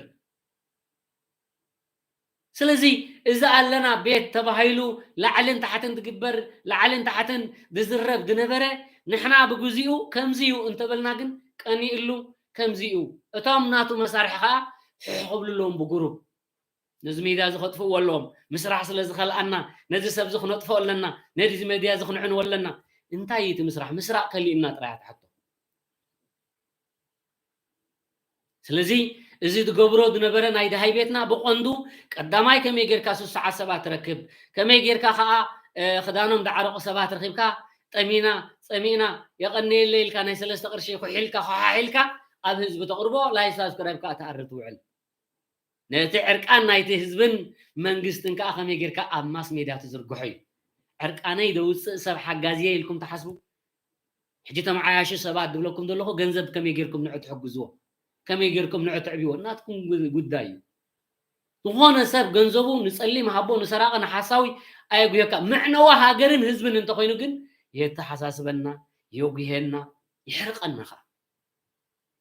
ስለዚ እዚ ኣለና ቤት ተባሂሉ ላዕልን ታሕትን ትግበር፣ ላዕልን ታሕትን ዝዝረብ ዝነበረ፣ ንሕና ብግዚኡ ከምዚ እዩ እንተበልና ግን ቀኒእሉ ከምዚ እዩ። እቶም ናቱ መሳርሒ ኸኣ ሕሕ ክብሉ ኣለዎም ብጉሩብ። ነዚ ሜድያ እዚ ከጥፍእዎ ኣለዎም። ምስራሕ ስለ ዝኸልኣና፣ ነዚ ሰብ እዚ ክነጥፍኦ ኣለና፣ ነዚ ሜድያ እዚ ክንዕንዎ ኣለና። እንታይ እዩ እቲ ምስራሕ? ምስራቕ ከሊእና ጥራይ እያ እቲ ሕቶ። ስለዚ እዚ ዝገብሮ ዝነበረ ናይ ደሃይ ቤትና ብቐንዱ ቀዳማይ ከመይ ጌርካ ስሱዓት ሰባት ትረክብ፣ ከመይ ጌርካ ከኣ፣ እ፣ ክዳኖም ዝዓረቑ ሰባት ረኺብካ ጠሚና፣ ጸሚእና፣ የቐንየለይ ኢልካ ናይ ሰለስተ ቅርሺ ኩሒልካ፣ ኾሓሒልካ ኣብ ህዝቢ ተቕርቦ፣ ላይክ ሳብስክራይብ ከኣ ትኣርር ትውዕል። ነቲ ዕርቃን ናይቲ ህዝብን መንግስትን ከኣ ከመይ ጌርካ ኣብ ማስ ሜድያ ትዝርግሖ እዩ። ዕርቃነይ ደውጽእ ሰብ ሓጋዝየ ኢልኩም ትሓስቡ? ሕጂ ተመዓያሹ ሰባት ዝብለኩም ዘለኹ ገንዘብ ከመይ ጌርኩም ንዑ ትሕግዝዎ? ከመይ ጌርኩም ንዑ ትዕብይዎ? ናትኩም ጉ-፣ ጉዳይ እዩ። ዝኾነ ሰብ ገንዘቡ ንጸሊም ሃቦ፣ ንሰራቒ፣ ንሓሳዊ ኣየጉህየካ። መዕነዊ ሃገርን ህዝብን እንተኾይኑ ግን የተሓሳስበና፣ የጉህየና፣ የሕርቐና ኸኣ።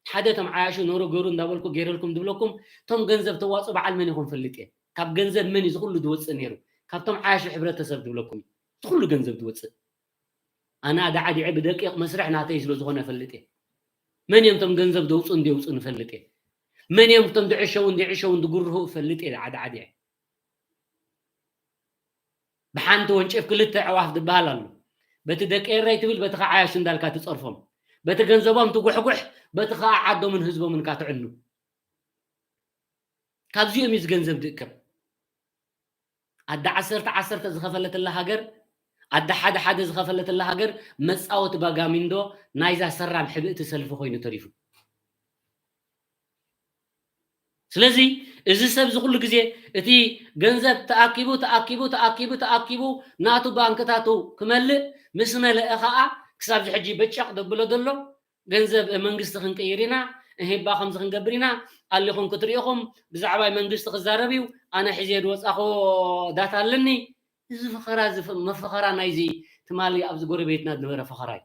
ሓደ ተመዓያሹ ኖሮ ገሩ እንዳበልኩ ገይረልኩም ዝብለኩም፣ እቶም ገንዘብ ተዋጽኡ በዓል መን ኢኹም ፈልጥ እየ። ካብ ገንዘብ መን እዩ ዝኹሉ ዝወጽእ ነይሩ? ካብቶም ዓያሹ ሕብረተሰብ ዝብለኩም እዩ ዝኹሉ ገንዘብ ዝወጽእ። ኣነ ኣዳዓዲዐ ብደቂቕ መስርሕ ናተይ ስለ ዝኾነ እፈልጥ እየ። መን እዮም እቶም ገንዘብ ዘውፅኡን ዘውፅኡን እፈልጥ እየ። መን እዮም እቶም ዝዕሸውን ዘይዕሸውን ዝጉርሁ እፈልጥ እየ ኣዳዓዲዐ። ብሓንቲ ወንጭፍ ክልተ ኣዕዋፍ ዝበሃል ኣሎ። በቲ ደቂ ኤረይ ትብል፣ በቲ ከዓ ዓያሹ እንዳልካ ትጸርፎም። በቲ ገንዘቦም ትጉሕጉሕ፣ በቲ ከዓ ዓዶምን ህዝቦምን እካ ትዕኑ። ካብዚኦም እዩ እዚ ገንዘብ ዝእከብ። ኣደ ዓሰርተ ዓሰርተ ዝኸፈለትላ ሃገር፣ ኣደ ሓደ ሓደ ዝኸፈለትላ ሃገር መጻወቲ ባጋሚንዶ ናይዛ ሰራም ሕብእቲ ሰልፊ ኮይኑ ተሪፉ። ስለዚ እዚ ሰብ እዚ ኩሉ ግዜ እቲ ገንዘብ ተኣኪቡ፣ ተኣኪቡ፣ ተኣኪቡ፣ ተኣኪቡ ናቱ ባንክታቱ ክመልእ፣ ምስ መልአ ኸኣ ክሳብ እዚ ሕጂ በጨቕ ዘብሎ ዘሎ ገንዘብ መንግስቲ ክንቅይር ኢና፣ እሂባ ከምዚ ክንገብር ኢና፣ ኣሊኹም ክትሪኢኹም፣ ብዛዕባ መንግስቲ ክዛረብ እዩ፣ ኣነ ሒዘ ዝወጻኹዎ ዳታ ኣለኒ። እዚ ፈኸራ፣ እዚ ፈ-፣ መፈኸራ ናይዚ ትማሊ ኣብዚ ጎረቤትና ዝነበረ ፈኸራ እዩ።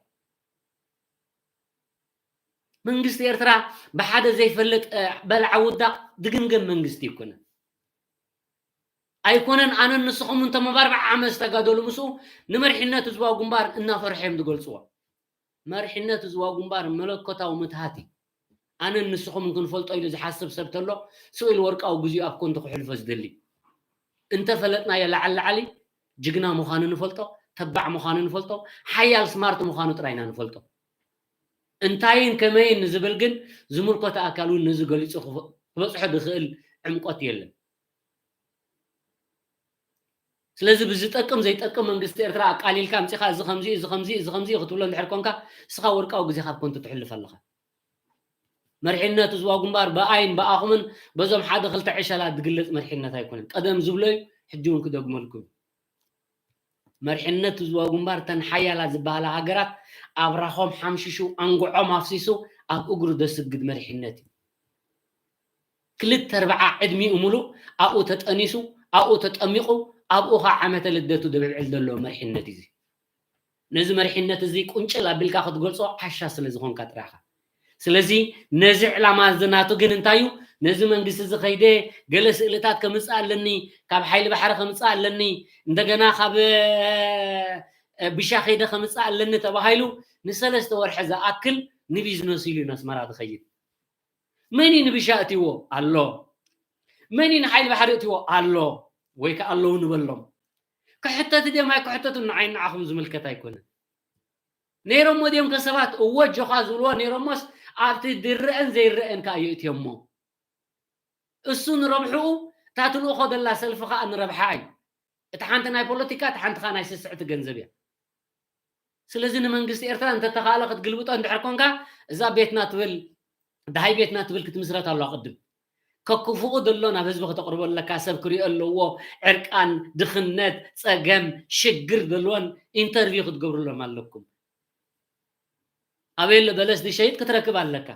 መንግስቲ ኤርትራ ብሓደ ዘይፈልጥ፣ እ፣ በላዓ ውዳቕ ዝግምገም መንግስቲ ኣይኮነን። ኣይኮነን ኣነን ንስኹምን እቶም ኣብ ኣርብዓ ዓመት ዝተጋደሉ ምስኡ ንመሪሕነት ህዝባዊ ግንባር እናፈርሑ እዮም ዝገልጽዎ። መሪሕነት ህዝባዊ ግንባር መለኮታዊ ምትሃት እዩ። ኣነን ንስኹምን ክንፈልጦ ኢሉ ዝሓስብ ሰብ ተሎ፣ ስቕ ኢሉ ወርቃዊ ግዜኡ ኣብ ኮንቱ ክሕልፎ ዝደሊ። እንተፈለጥናዮ ላዕሊ ላዕሊ ጅግና ምዃኑ ንፈልጦ፣ ተባዕ ምዃኑ ንፈልጦ፣ ሓያል ስማርት ምዃኑ ጥራይ ኢና ንፈልጦ። እንታይን ከመይን ንዝብል ግን ዝምልከቶ ኣካል እውን ነዚ ገሊጹ ክበ-፣ ክበጽሖ ዝኽእል ዕምቆት የለን። ስለዚ ብዝጠቅም ዘይጠቅም መንግስቲ ኤርትራ ኣቃሊልካ ኣምጺኻ፣ እዚ ከምዚ፣ እዚ ከምዚ፣ እዚ ከምዚ ክትብሎ እንድሕር ኮንካ፣ ንስኻ ወርቃዊ ግዜኻ ኣብ ከንቱ ተሕልፍ ኣለኻ። መሪሕነት ህዝባዊ ግንባር ብኣይን ብኣኹምን በዞም ሓደ ክልተ ዕሸላት ዝግለጽ መሪሕነት ኣይኮነን። ቀደም ዝብሎ እዩ፣ ሕጂ እውን ክደግመልኩም እዩ። መሪሕነት ህዝባዊ ግንባር፣ እተን ሓያላት ዝበሃላ ሃገራት ኣብራኾም ሓምሺሹ፣ ኣንጉዖም ኣፍሲሱ ኣብ እግሩ ዘስግድ መሪሕነት እዩ። ክልተ ኣርብዓ ዕድሚኡ ሙሉእ ኣብኡ ተጠኒሱ፣ ኣብኡ ተጠሚቑ፣ ኣብኡ ኸዓ ዓመተ ልደቱ ዘብዕል ዘሎ መሪሕነት እዩ እዚ። ነዚ መሪሕነት እዚ ቁንጭል ኣቢልካ ክትገልጾ ዓሻ ስለ ዝኾንካ ጥራኻ። ስለዚ ነዚ ዕላማ እዚ ናቱ ግን እንታይ እዩ? ነዚ መንግስቲ እዚ ከይደ ገለ ስእልታት ከምጽእ ኣለኒ፣ ካብ ሓይሊ ባሕሪ ከምጽእ ኣለኒ፣ እንደገና ካብ፣ እ፣ እ፣ ብሻ ከይደ ከምጽእ ኣለኒ ተባሂሉ ንሰለስተ ወርሒ ዝኣክል ንቢዝነስ ኢሉ እዩ ናስመራ ዝኸይድ። መን እዩ ንብሻ እትይዎ? ኣሎ። መን እዩ ንሓይሊ ባሕሪ እትይዎ? ኣሎ። ወይ ከኣ ኣለዉ ንበሎም። ክሕተት ድዮም ኣይክሕተቱን ንዓይ ንዓኹም ዝምልከት ኣይኮነን። ነይሮሞ ድዮም ከ ሰባት? እወ፣ ኣጆኻ ዝብልዎ ነይሮሞስ ኣብቲ ዝረአን ዘይረአን ከኣ የእትዮሞ። እሱ ንረብሕኡ፣ እታ ትልእኾ ዘላ ሰልፊ ከኣ ንረብሓ እዩ። እታ ሓንቲ ናይ ፖለቲካ፣ እታ ሓንቲ ከኣ ናይ ስስዕቲ ገንዘብ እያ። ስለዚ ንመንግስቲ ኤርትራ እንተተኻእለ ክትግልብጦ እንድሕር ኮንካ፣ እዛ ቤትና ትብል፣ ደሃይ ቤትና ትብል ክትምስረት ኣለዋ ቅድም። ከክፉኡ ዘሎ ናብ ህዝቢ ከተቕርቦ ኣለካ፣ ሰብ ክሪኦ ኣለዎ፣ ዕርቃን፣ ድኽነት፣ ጸገም፣ ሽግር ዘለዎን ኢንተርቪው ክትገብሩሎም ኣለኩም። ኣበየለ በለስ ዝሸይጥ ክትረክብ ኣለካ።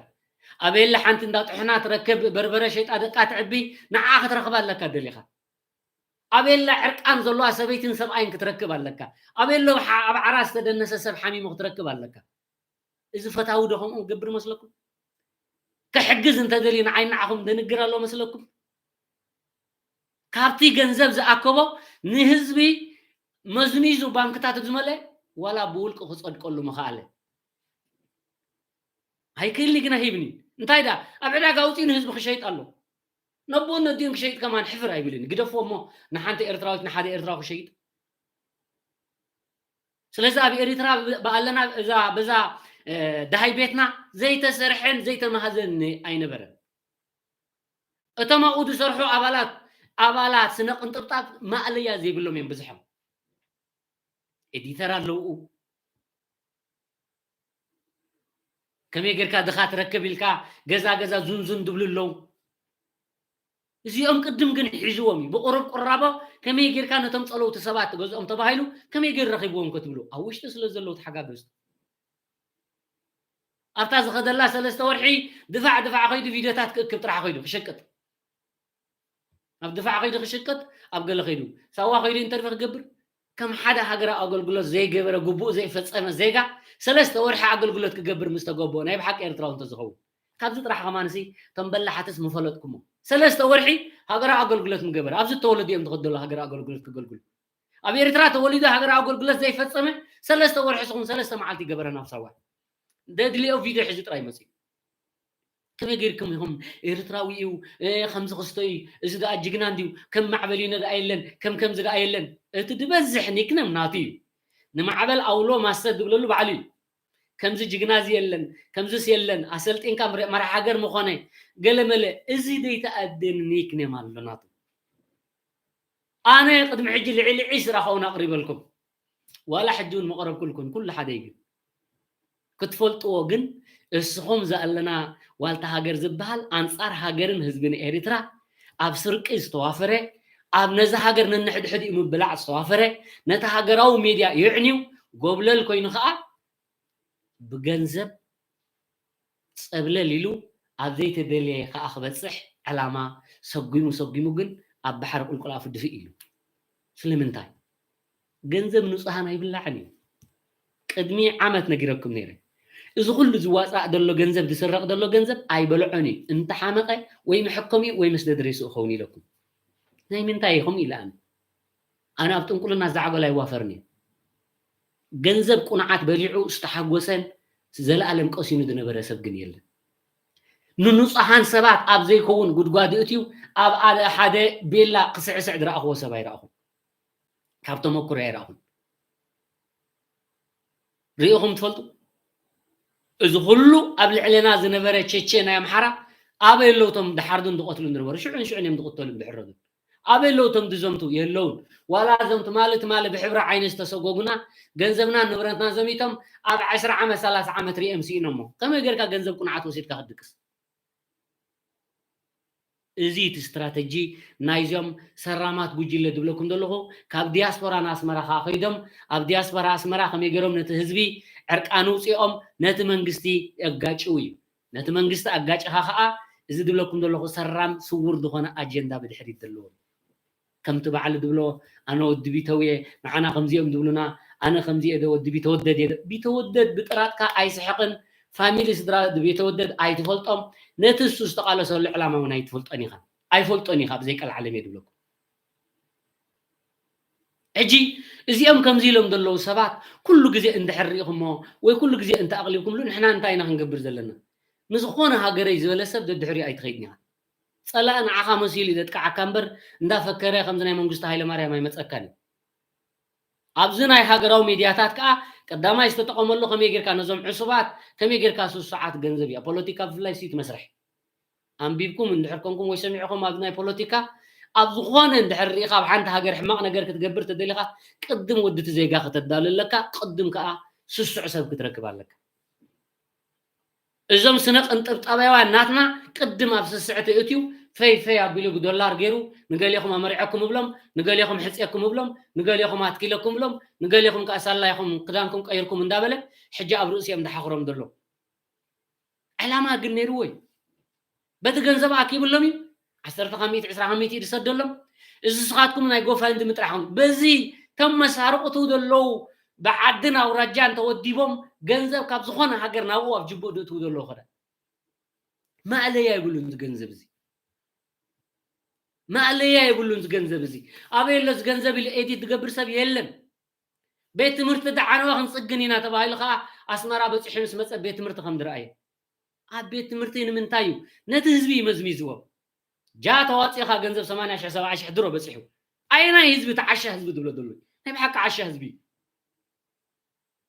ኣበየለ ሓንቲ እንዳ ጥሕና ትረክብ፣ በርበረ ሸይጣ ደቃ ትዕቢ፣ ንዓ ክትረክብ ኣለካ ደሊኻ። ኣበየለ ዕርቃን ዘለዋ ሰበይትን ሰብኣይን ክትረክብ ኣለካ። ኣበየለ ኣብ ሓ-፣ ኣብ ዓራት ዝተደነሰ ሰብ ሓሚሙ ክትረክብ ኣለካ። እዚ ፈታዊ ዶ ከምኡ ክገብር መስለኩም? ክሕግዝ እንተደልዩ ንዓይ ንዓኹም ደንግር ኣሎ መስለኩም? ካብቲ ገንዘብ ዝኣከቦ ንህዝቢ መዝሚዙ ባንክታት ዝመልአ ዋላ ብውልቂ ክጸድቀሉ ምኸኣለ። ኣይክእልኒ ግና ሂብኒ። እንታይ ደኣ ኣብ ዕዳጋ ኣውጺኡ ንህዝቢ ክሸይጥ ኣሎ። ነቦን ነዲኡን ክሸይጥ ከማን ሕፍር ኣይብልን። ግደፍዎ እሞ ንሓንቲ ኤርትራዊት ንሓደ ኤርትራዊ ክሸይጥ። ስለዚ ኣብ ኤሪትራ ብ-፣ ብኣለና እዛ፣ በዛ፣ እ፣ ደሃይ ቤትና ዘይተሰርሐን ዘይተማህዘን ኣይነበረን። እቶም ኣብኡ ዝሰርሑ ኣባላት፣ ኣባላት ስነ ቅንጥብጣብ ማእለያ ዘይብሎም እዮም ብዝሖም። ኤዲተር ኣለውኡ። ከመይ ጌርካ ድኻ ትረክብ ኢልካ ገዛ ገዛ ዙንዙን ዝብሉ ኣለዉ። እዚኦም ቅድም ግን ሒዝዎም እዩ። ብቁሩብ ቁራቦ ከመይ ጌርካ ነቶም ጸለውቲ ሰባት ትገዝኦም ተባሂሉ ከመይ ጌሩ ረኺብዎም ክትብሉ ኣብ ውሽጢ ስለ ዘለዉ ተሓጋገዝቱ። ኣብታ ዝኸደላ ሰለስተ ወርሒ ድፋዕ ድፋዕ ከይዱ ቪድዮታት ክእክብ ጥራሕ ከይዱ ክሽቅጥ። ኣብ ድፋዕ ከይዱ ክሽቅጥ፣ ኣብ ገለ ከይዱ ሳዋ ከይዱ ኢንተርቪው ክገብር፣ ከም ሓደ ሃገራዊ ኣገልግሎት ዘይገበረ፣ ግቡእ ዘይፈጸመ ዜጋ ሰለስተ ወርሒ ኣገልግሎት ክገብር ምስ ተገብኦ፣ ናይ ብሓቂ ኤርትራዊ እንተዝኸውን። ካብዚ ጥራሕ ከማንሲ እቶም በላሓትስ ምፈለጥኩሞ። ሰለስተ ወርሒ ሃገራዊ ኣገልግሎት ምገበረ። ኣብዚ እተወለዱ እዮም ዝኸዱ ዘለዉ ሃገራዊ ኣገልግሎት ክገልግሉ። ኣብ ኤርትራ ተወሊዱ ሃገራዊ ኣገልግሎት ዘይፈጸመ ሰለስተ ወርሒ ስኹም ሰለስተ መዓልቲ ይገበረ ናብ ሳዋ። ደድልዮ ቪድዮ ሒዙ ጥራይ መጽዩ። ከመይ ጌርኩም ኢኹም ኤርትራዊ እዩ፣ እ፣ ከምዚ ክስቶ እዩ፣ እዚ ደኣ ጅግና እንድዩ፣ ከም ማዕበል እዩ ደኣ የለን፣ ከም ከምዚ ደኣ የለን። እቲ ዝበዝሕ ኒክነም ናቱ እዩ። ንማዕበል ኣውሎ ማስተር ዝብለሉ ባዕሉ እዩ። ከምዚ ጅግና እዚ የለን፣ ከምዚስ የለን፣ ኣሰልጢንካ ምረ-፣ መራሕ ሃገር ምኾነ፣ ገለመለ። እዚ ዘይተኣደን ኒክነም ኣሎ ናቱ። ኣነ ቅድሚ ሕጂ ልዕሊ ዒስራ ኸውን ኣቕሪበልኩም። ዋላ ሕጂ እውን መቕረብኩልኩም፣ ኩሉ ሓደ እዩ። ግን ክትፈልጥዎ ግን፣ እስኹም ዘኣለና ዋልታ ሃገር ዝበሃል ኣንጻር ሃገርን ህዝብን ኤሪትራ ኣብ ስርቂ ዝተዋፈረ፣ ኣብ ነዚ ሃገር ነንሕድሕድ እዩ ምብላዕ ዝተዋፈረ፣ ነቲ ሃገራዊ ሜድያ የዕንዩ፣ ጎብለል ኮይኑ ኸኣ ብገንዘብ ጸብለል ኢሉ ኣብ ዘይተደልየ ከኣ ክበጽሕ ዕላማ ሰጒሙ ሰጒሙ ግን ኣብ ባሕሪ ቁልቁል ኣፉ ድፍእ ኢሉ። ስለምንታይ? ገንዘብ ንጹሃን ኣይብላዕን እዩ። ቅድሚ ዓመት ነጊረኩም ነይረ። እዚ ኩሉ ዝዋጻእ ዘሎ ገንዘብ፣ ዝስረቕ ዘሎ ገንዘብ ኣይበልዖን እዩ። እንተሓመቐ ወይ መሐከሚኡ ወይ መስደዲ ሬስኡ ክኸውን ኢለኩም። ናይ ምንታይ ኢኹም ኢለ ኣነ። ኣነ ኣብ ጥንቁልና ዝዓጎል ኣይዋፈርን እየ። ገንዘብ ቁኑዓት በሊዑ ዝተሓጎሰን ዘለኣለም ቀሲኑ ዝነበረ ሰብ ግን የለን። ንንጹሃን ሰባት ኣብ ዘይከውን ጉድጓድ እትዩ ኣብ ኣደ ሓደ ቤላ ክስዕስዕ ዝረኣኽዎ ሰብ ኣይረኣኹን። ካብ ተመኩሮ ኣይረኣኹን። ርኢኹም ትፈልጡ? እዚ ኩሉ ኣብ ልዕለና ዝነበረ ቸቼ ናይ ኣምሓራ ኣበይ ኣለዉ እቶም ድሓርዱን ዝቐትሉን ዝነበሩ? ሽዑን ሽዑን እዮም ዝቕተሉን ዝሕረዱን። ኣበይ ኣለዉ እቶም ዝዘምቱ? የለውን። ዋላ እዞም ትማሊ ትማሊ ብሕብሪ ዓይኒ ዝተሰጎጉና፣ ገንዘብና ንብረትና ዘሚቶም ኣብ ዓስር ዓመት ሰላሳ ዓመት ሪኦም ስኢኖሞ። ከመይ ጌርካ ገንዘብ ቁንዓት ወሲድካ ክትድቅስ? እዚ እቲ ስትራተጂ ናይዞም ሰራማት ጉጅለ ዝብለኩም ዘለኹ፣ ካብ ዲያስፖራ ንኣስመራ ከኣ ከይዶም ኣብ ዲያስፖራ ኣስመራ ከመይ ገይሮም ነቲ ህዝቢ ዕርቃኑ ውፅኦም ነቲ መንግስቲ የጋጭው እዩ። ነቲ መንግስቲ ኣጋጭኻ ከኣ እዚ ዝብለኩም ዘለኹ ሰራም ስውር ዝኾነ ኣጀንዳ ብድሕሪት ዘለዎ እዩ። ከምቲ ባዕሉ ዝብሎ ኣነ ወዲ ቢተው እየ፣ ንዓና ከምዚኦም ዝብሉና፣ ኣነ ከምዚ እየ ዶ ወዲ ቢተወደድ እየ ዶ? ቢተወደድ ብጥራጥካ ኣይስሕቕን፣ ፋሚሊ ስድራ ቢተወደድ ኣይትፈልጦም፣ ነቲ እሱ ዝተቓለሰሉ ዕላማ እውን ኣይትፈልጦን ኢኻ። ኣይፈልጦን ኢኻ ብዘይ ቀልዓለም እየ ዝብለኩም። ሕጂ እዚኦም ከምዚ ኢሎም ዘለዉ ሰባት ኩሉ ግዜ እንድሕር ርኢኹሞ ወይ ኩሉ ግዜ እንተኣቕሊብኩምሉ ንሕና እንታይ ኢና ክንገብር ዘለና? ንዝኾነ ሃገረይ ዝበለ ሰብ ደድሕሪኡ ኣይትኸይድን ኢኻ። ጸላኢ ንዓኻ መሲሉ እዩ ዘጥቅዓካ እምበር እንዳፈከረ ከምዚ ናይ መንግስቱ ሃይለማርያም ኣይመጸካን እዩ። ኣብዚ ናይ ሃገራዊ ሚድያታት ከኣ ቀዳማይ ዝተጠቐመሉ ከመይ ጌርካ ነዞም ዕሱባት ከመይ ጌርካ ስሱዓት ገንዘብ እያ። ፖለቲካ ብፍላይ ስዩት መስርሕ ኣንቢብኩም እንድሕር ኮንኩም ወይ ሰሚዕኹም ኣብዚ ናይ ፖለቲካ ኣብ ዝኾነ እንድሕር ርኢኻ ኣብ ሓንቲ ሃገር ሕማቕ ነገር ክትገብር ተደሊኻ ቅድም ወዲ እቲ ዜጋ ከተዳሉ ኣለካ፣ ቅድም ከኣ ስሱዕ ሰብ ክትረክብ ኣለካ። እዞም ስነ ቅንጥብጣባውያን ናትና ቅድም ኣብ ስስዕቲ እትዩ ፈይ ፈይ ኣቢሉ ብዶላር ገይሩ ንገሌኹም ኣመሪዐኩም እብሎም፣ ንገሌኹም ሕፅየኩም እብሎም፣ ንገሌኹም ኣትኪለኩም እብሎም፣ ንገሌኹም ከኣ ሳላይኹም ክዳንኩም ቀይርኩም እንዳበለ ሕጂ ኣብ ርእሲኦም ዝሓኽሮም ዘሎ። ዕላማ ግን ነይርዎ እዩ። በቲ ገንዘብ ኣኪብሎም እዩ። ዓሰርተ ካብ ሚእቲ፣ ዕስራ ካብ ሚእቲ እዩ ዝሰደሎም። እዚ ንስኻትኩም ናይ ጎፋንድሚ ጥራሕ ኹም። በዚ እቶም መሳርቕቱ ዘለዉ ብዓድን ኣውራጃን ተወዲቦም ገንዘብ ካብ ዝኾነ ሃገር ናብኡ ኣብ ጅቡኡ ድእትዉ ዘለዉ ኸዳ። ማእለያ የብሉን እዚ ገንዘብ እዚ። ማእለያ የብሉን እዚ ገንዘብ እዚ። ኣበይ ኣሎ እዚ ገንዘብ ኢሉ ኤዲት ዝገብር ሰብ የለን። ቤት ትምህርቲ ደዓነወ ክንጽግን ኢና ተባሂሉ ኸዓ ኣስመራ በጺሑ ምስ መጸ ቤት ትምህርቲ ከም ዝረኣየ። ኣብ ቤት ትምህርቲ ንምንታይ እዩ? ነቲ ህዝቢ እዩ መዝሚዝዎ። ጃ ተዋጺእኻ ገንዘብ ሰማንያ ሽሕ ሰብዓ ሽሕ ድሮ በጺሑ። ኣየናይ ህዝቢ እቲ ዓሻ ህዝቢ ዝብሎ ዘሎ? ናይ ብሓቂ ዓሻ ህዝቢ እዩ።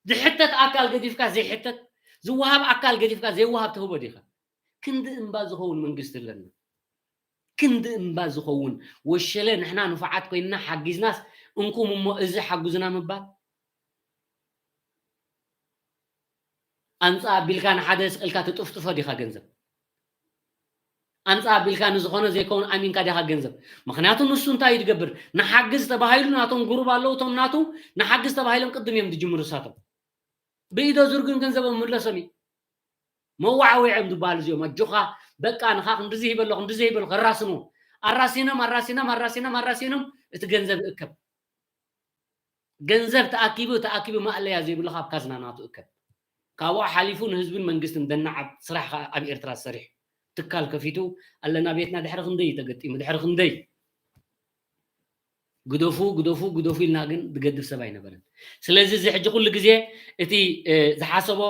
ዝሕተት ኣካል ገዲፍካ ዘይሕተት፣ ዝወሃብ ኣካል ገዲፍካ ዘይወሃብ ትህቦ ዲኻ? ክንዲ እምባ ዝኸውን መንግስቲ ኣለና። ክንዲ እምባ ዝኸውን ወሸለ ንሕና ንፉዓት ኮይንና ሓጊዝናስ እንኩም እሞ እዚ ሓጉዝና ምባል? ኣምጻ ኣቢልካ ንሓደ ስቕ ኢልካ ትጥፍጥፎ ዲኻ ገንዘብ? ኣምጻ ኣቢልካ ንዝኾነ ዘይከውን ኣሚንካ ዲኻ ገንዘብ? ምኽንያቱ ንሱ እንታይ እዩ ዝገብር? ንሓግዝ ተባሂሉ ናቶም ጉሩብ ኣለዉ፣ እቶም ናቱ ንሓግዝ ተባሂሎም ቅድም እዮም ዝጅምሩ እሳቶም። ብኢዶ ዙር ግን ገንዘቦም ምለሶም እዩ። መዋዕዊዖም ዝበሃሉ እዚኦም፣ ኣጆኻ በቃ ንኻ ክንድዚ ሂበ ኣለኹ፣ ክንድዚ ሂበ ኣለኹ፣ ኣራስንዎ። ኣራሲኖም፣ ኣራሲኖም፣ ኣራሲኖም፣ ኣራሲኖም፣ እቲ ገንዘብ ይእከብ። ገንዘብ ተኣኪቡ፣ ተኣኪቡ ማእለያ ዘይብሉ ካብ ካዝና ናቱ እከብ። ካብኡ ሓሊፉ ንህዝብን መንግስትን ደናዓብ ስራሕ ከኣ ኣብ ኤርትራ ሰሪሑ። ትካል ከፊቱ ኣለና ቤትና ድሕሪ ክንደይ እዩ ተገጢሙ፣ ድሕሪ ክንደይ? ግደፉ፣ ግደፉ፣ ግደፉ ኢልና ግን ዝገድፍ ሰብ ኣይነበረን። ስለዚ እዚ ሕጂ ኩሉ ግዜ እቲ፣ እ፣ ዝሓሰቦ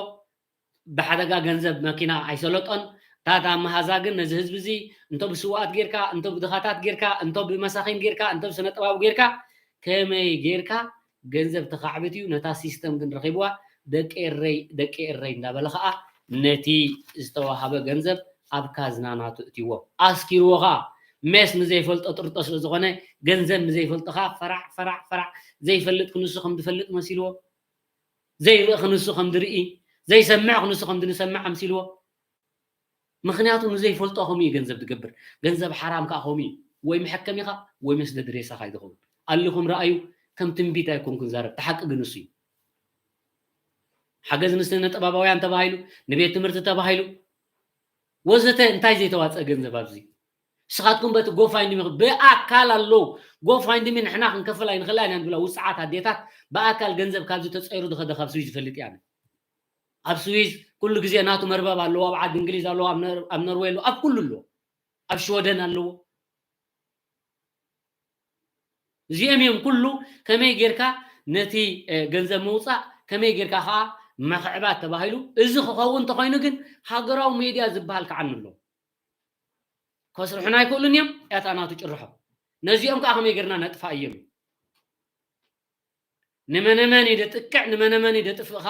ብሓደጋ ገንዘብ መኪና ኣይሰለጦን። እታ፣ እታ መሃዛ ግን ነዚ ህዝቢ እዚ እንቶ ብስውኣት ጌርካ፣ እንቶ ብድኻታት ጌርካ፣ እንቶ ብመሳኺን ጌርካ፣ እንቶ ብስነ ጥባብ ጌርካ፣ ከመይ ጌርካ ገንዘብ ተኻዕብት እዩ፣ ነታ ሲስተም ግን ረኺብዋ፣ ደቂ ኤረይ፣ ደቂ ኤረይ እንዳበለ ኸኣ ነቲ ዝተዋሃበ ገንዘብ ኣብ ካዝና ናቱ እትይዎ። ኣስኪርዎ ኸኣ ሜስ ንዘይፈልጦ ጥርጦ ስለ ዝኾነ፣ ገንዘብ ንዘይፈልጦ ኸኣ ፈራዕ፣ ፈራዕ፣ ፈራዕ፣ ዘይፈልጥ ክንሱ ከም ዝፈልጥ መሲልዎ፣ ዘይርኢ ክንሱ ከም ዝርኢ፣ ዘይሰምዕ ክንሱ ከም ዝንሰምዕ ኣምሲልዎ። ምኽንያቱ ንዘይፈልጦ ከምኡ እዩ ገንዘብ ዝገብር። ገንዘብ ሓራም ከኣ ከምኡ እዩ። ወይ መሐከሚኻ ወይ መስደዲ ሬሳኻ እዩ ዝኸውን። ኣሊኹም ረኣዩ፣ ከም ትንቢት ኣይኮንኩን ዛረብ፣ እቲ ሓቂ ግን እሱ እዩ። ሓገዝ ንስነ ጥበባውያን ተባሂሉ፣ ንቤት ትምህርቲ ተባሂሉ፣ ወዘተ እንታይ ዘይተዋፀ ገንዘብ ኣብዚ? ንስኻትኩም በቲ ጎፋይንድሚ ብኣካል ኣለዉ። ጎፋይንድሚ ንሕና ክንከፍል ኣይንኽእል ኢና ንብላ ውፅዓት ኣዴታት ብኣካል ገንዘብ ካብዚ ተፀይሩ ዝኸደ ካብ ስዊዝ ይፈልጥ እያ። ኣብ ስዊዝ ኩሉ ግዜ ናቱ መርበብ ኣለዎ፣ ኣብ ዓዲ እንግሊዝ ኣለዎ፣ ኣብ ነር-፣ ኣብ ኖርዌይ ኣለዎ፣ ኣብ ኩሉ ኣለዎ፣ ኣብ ሽወደን ኣለዎ። እዚኦም እዮም ኩሉ ከመይ ጌርካ ነቲ፣ እ፣ ገንዘብ ምውፃእ፣ ከመይ ጌርካ ከዓ ምኽዕባት ተባሂሉ። እዚ ክኸውን እንተኾይኑ ግን ሃገራዊ ሜድያ ዝበሃል ከዓኒ ኣለዎ። ከስርሑና ኣይክእሉን እዮም፣ ያታ ናቱ ጭርሖ። ነዚኦም ከዓ ከመይ ጌርና ነጥፋ እዮም። ንመነመን እዩ ደጥቅዕ፣ ንመነመን እዩ ደጥፍእኻ፣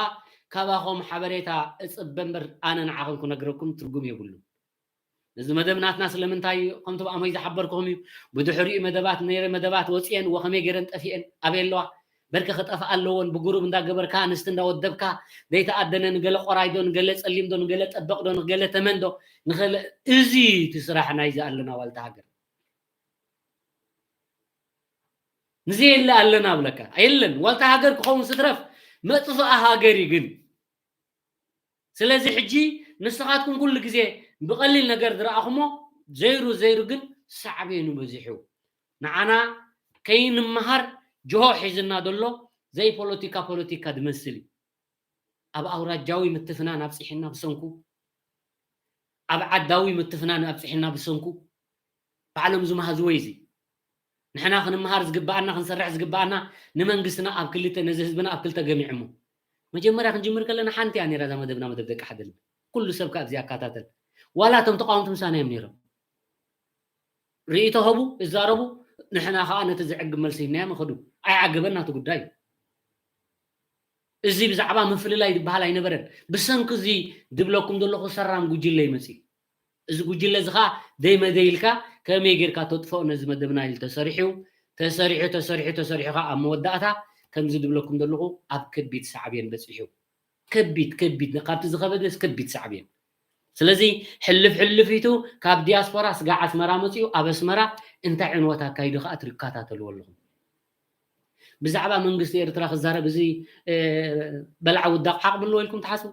ካባኹም ሓበሬታ እጽበ እምበር ኣነ ንዓኹም ክነግረኩም ትርጉም የብሉን። እዚ መደብ ናትና ስለምንታይ እዩ ከምቲ ብኣመይ ዝሓበርኩኹም እዩ። ብድሕሪኡ መደባት ነይረ መደባት ወፅየን ወኸመይ ገይረን ጠፊአን ኣበይ ኣለዋ? በርከ ክጠፍኣ ኣለዎን ብጉሩብ እንዳገበርካ ኣንስቲ እንዳወደብካ ዘይተኣደነ ንገለ ቆራይ ዶ ንገለ ፀሊም ዶ ንገለ ጠበቕ ዶ ንገለ ተመን ዶ ንኸለ እዚ እቲ ስራሕ ናይዚ ኣለና ዋልታ ሃገር ንዘየለ ኣለና ብለካ የለን ዋልታ ሃገር ክኸውን ስትረፍ መጥፍኣ ሃገር እዩ ግን ስለዚ ሕጂ ንስኻትኩም ኩሉ ግዜ ብቐሊል ነገር ዝረኣኹሞ ዘይሩ ዘይሩ ግን ሳዕቤኑ በዚሑ ንዓና ከይንመሃር ጅሆ ሒዝና ዘሎ ዘይፖለቲካ ፖለቲካ ዝመስል እዩ ኣብ ኣውራጃዊ ምትፍናን ኣብፂሕና ብሰንኩ ኣብ ዓዳዊ ምትፍናን ኣብፂሕና ብሰንኩ ባዕሎም ዝመሃዝዎ እዩ እዚ ንሕና ክንመሃር ዝግበኣና ክንሰርሕ ዝግበኣና ንመንግስትና ኣብ ክልተ ነዚ ህዝብና ኣብ ክልተ ገሚዕሞ መጀመርያ ክንጅምር ከለና ሓንቲ እያ ነራ እዛ መደብና መደብ ደቂ ሓደ ልቢ ኩሉ ሰብ ካብ እዚ ኣካታተል ዋላ እቶም ተቃወምቲ ምሳና እዮም ነይሮም ርእይቶ ሀቡ እዛረቡ ንሕና ከዓ ነቲ ዝዕግብ መልሲ ሂብናዮም ይኸዱ ኣይዓገበን ናቲ ጉዳይ እዩ እዚ ብዛዕባ ምፍልላይ ዝበሃል ኣይነበረን። ብሰንኪ እዚ ዝብለኩም ዘለኹ ሰራም ጉጅለ ይመፅእ እዩ። እዚ ጉጅለ እዚ ከዓ ደይመደይ ኢልካ ከመይ ጌርካ ተጥፍኦ ነዚ መደብና ኢሉ ተሰሪሑ ተሰሪሑ ተሰሪሑ ተሰሪሑ ከዓ ኣብ መወዳእታ ከምዚ ዝብለኩም ዘለኹ ኣብ ከቢድ ሳዕቤን በፂሑ። ከቢድ ከቢድ ካብቲ ዝኸበደስ ከቢድ ሳዕቤን። ስለዚ ሕልፍ ሕልፍ ኢቱ ካብ ዲያስፖራ ስጋዕ ኣስመራ መፂኡ ኣብ ኣስመራ እንታይ ዕንወት ኣካይዱ ከዓ ትከታተልዎ ኣለኹም። ብዛዕባ መንግስቲ ኤርትራ ክዛረብ እዚ በላዕ ውዳቕ ዓቕሚ ኣለዎ ኢልኩም ትሓስቡ?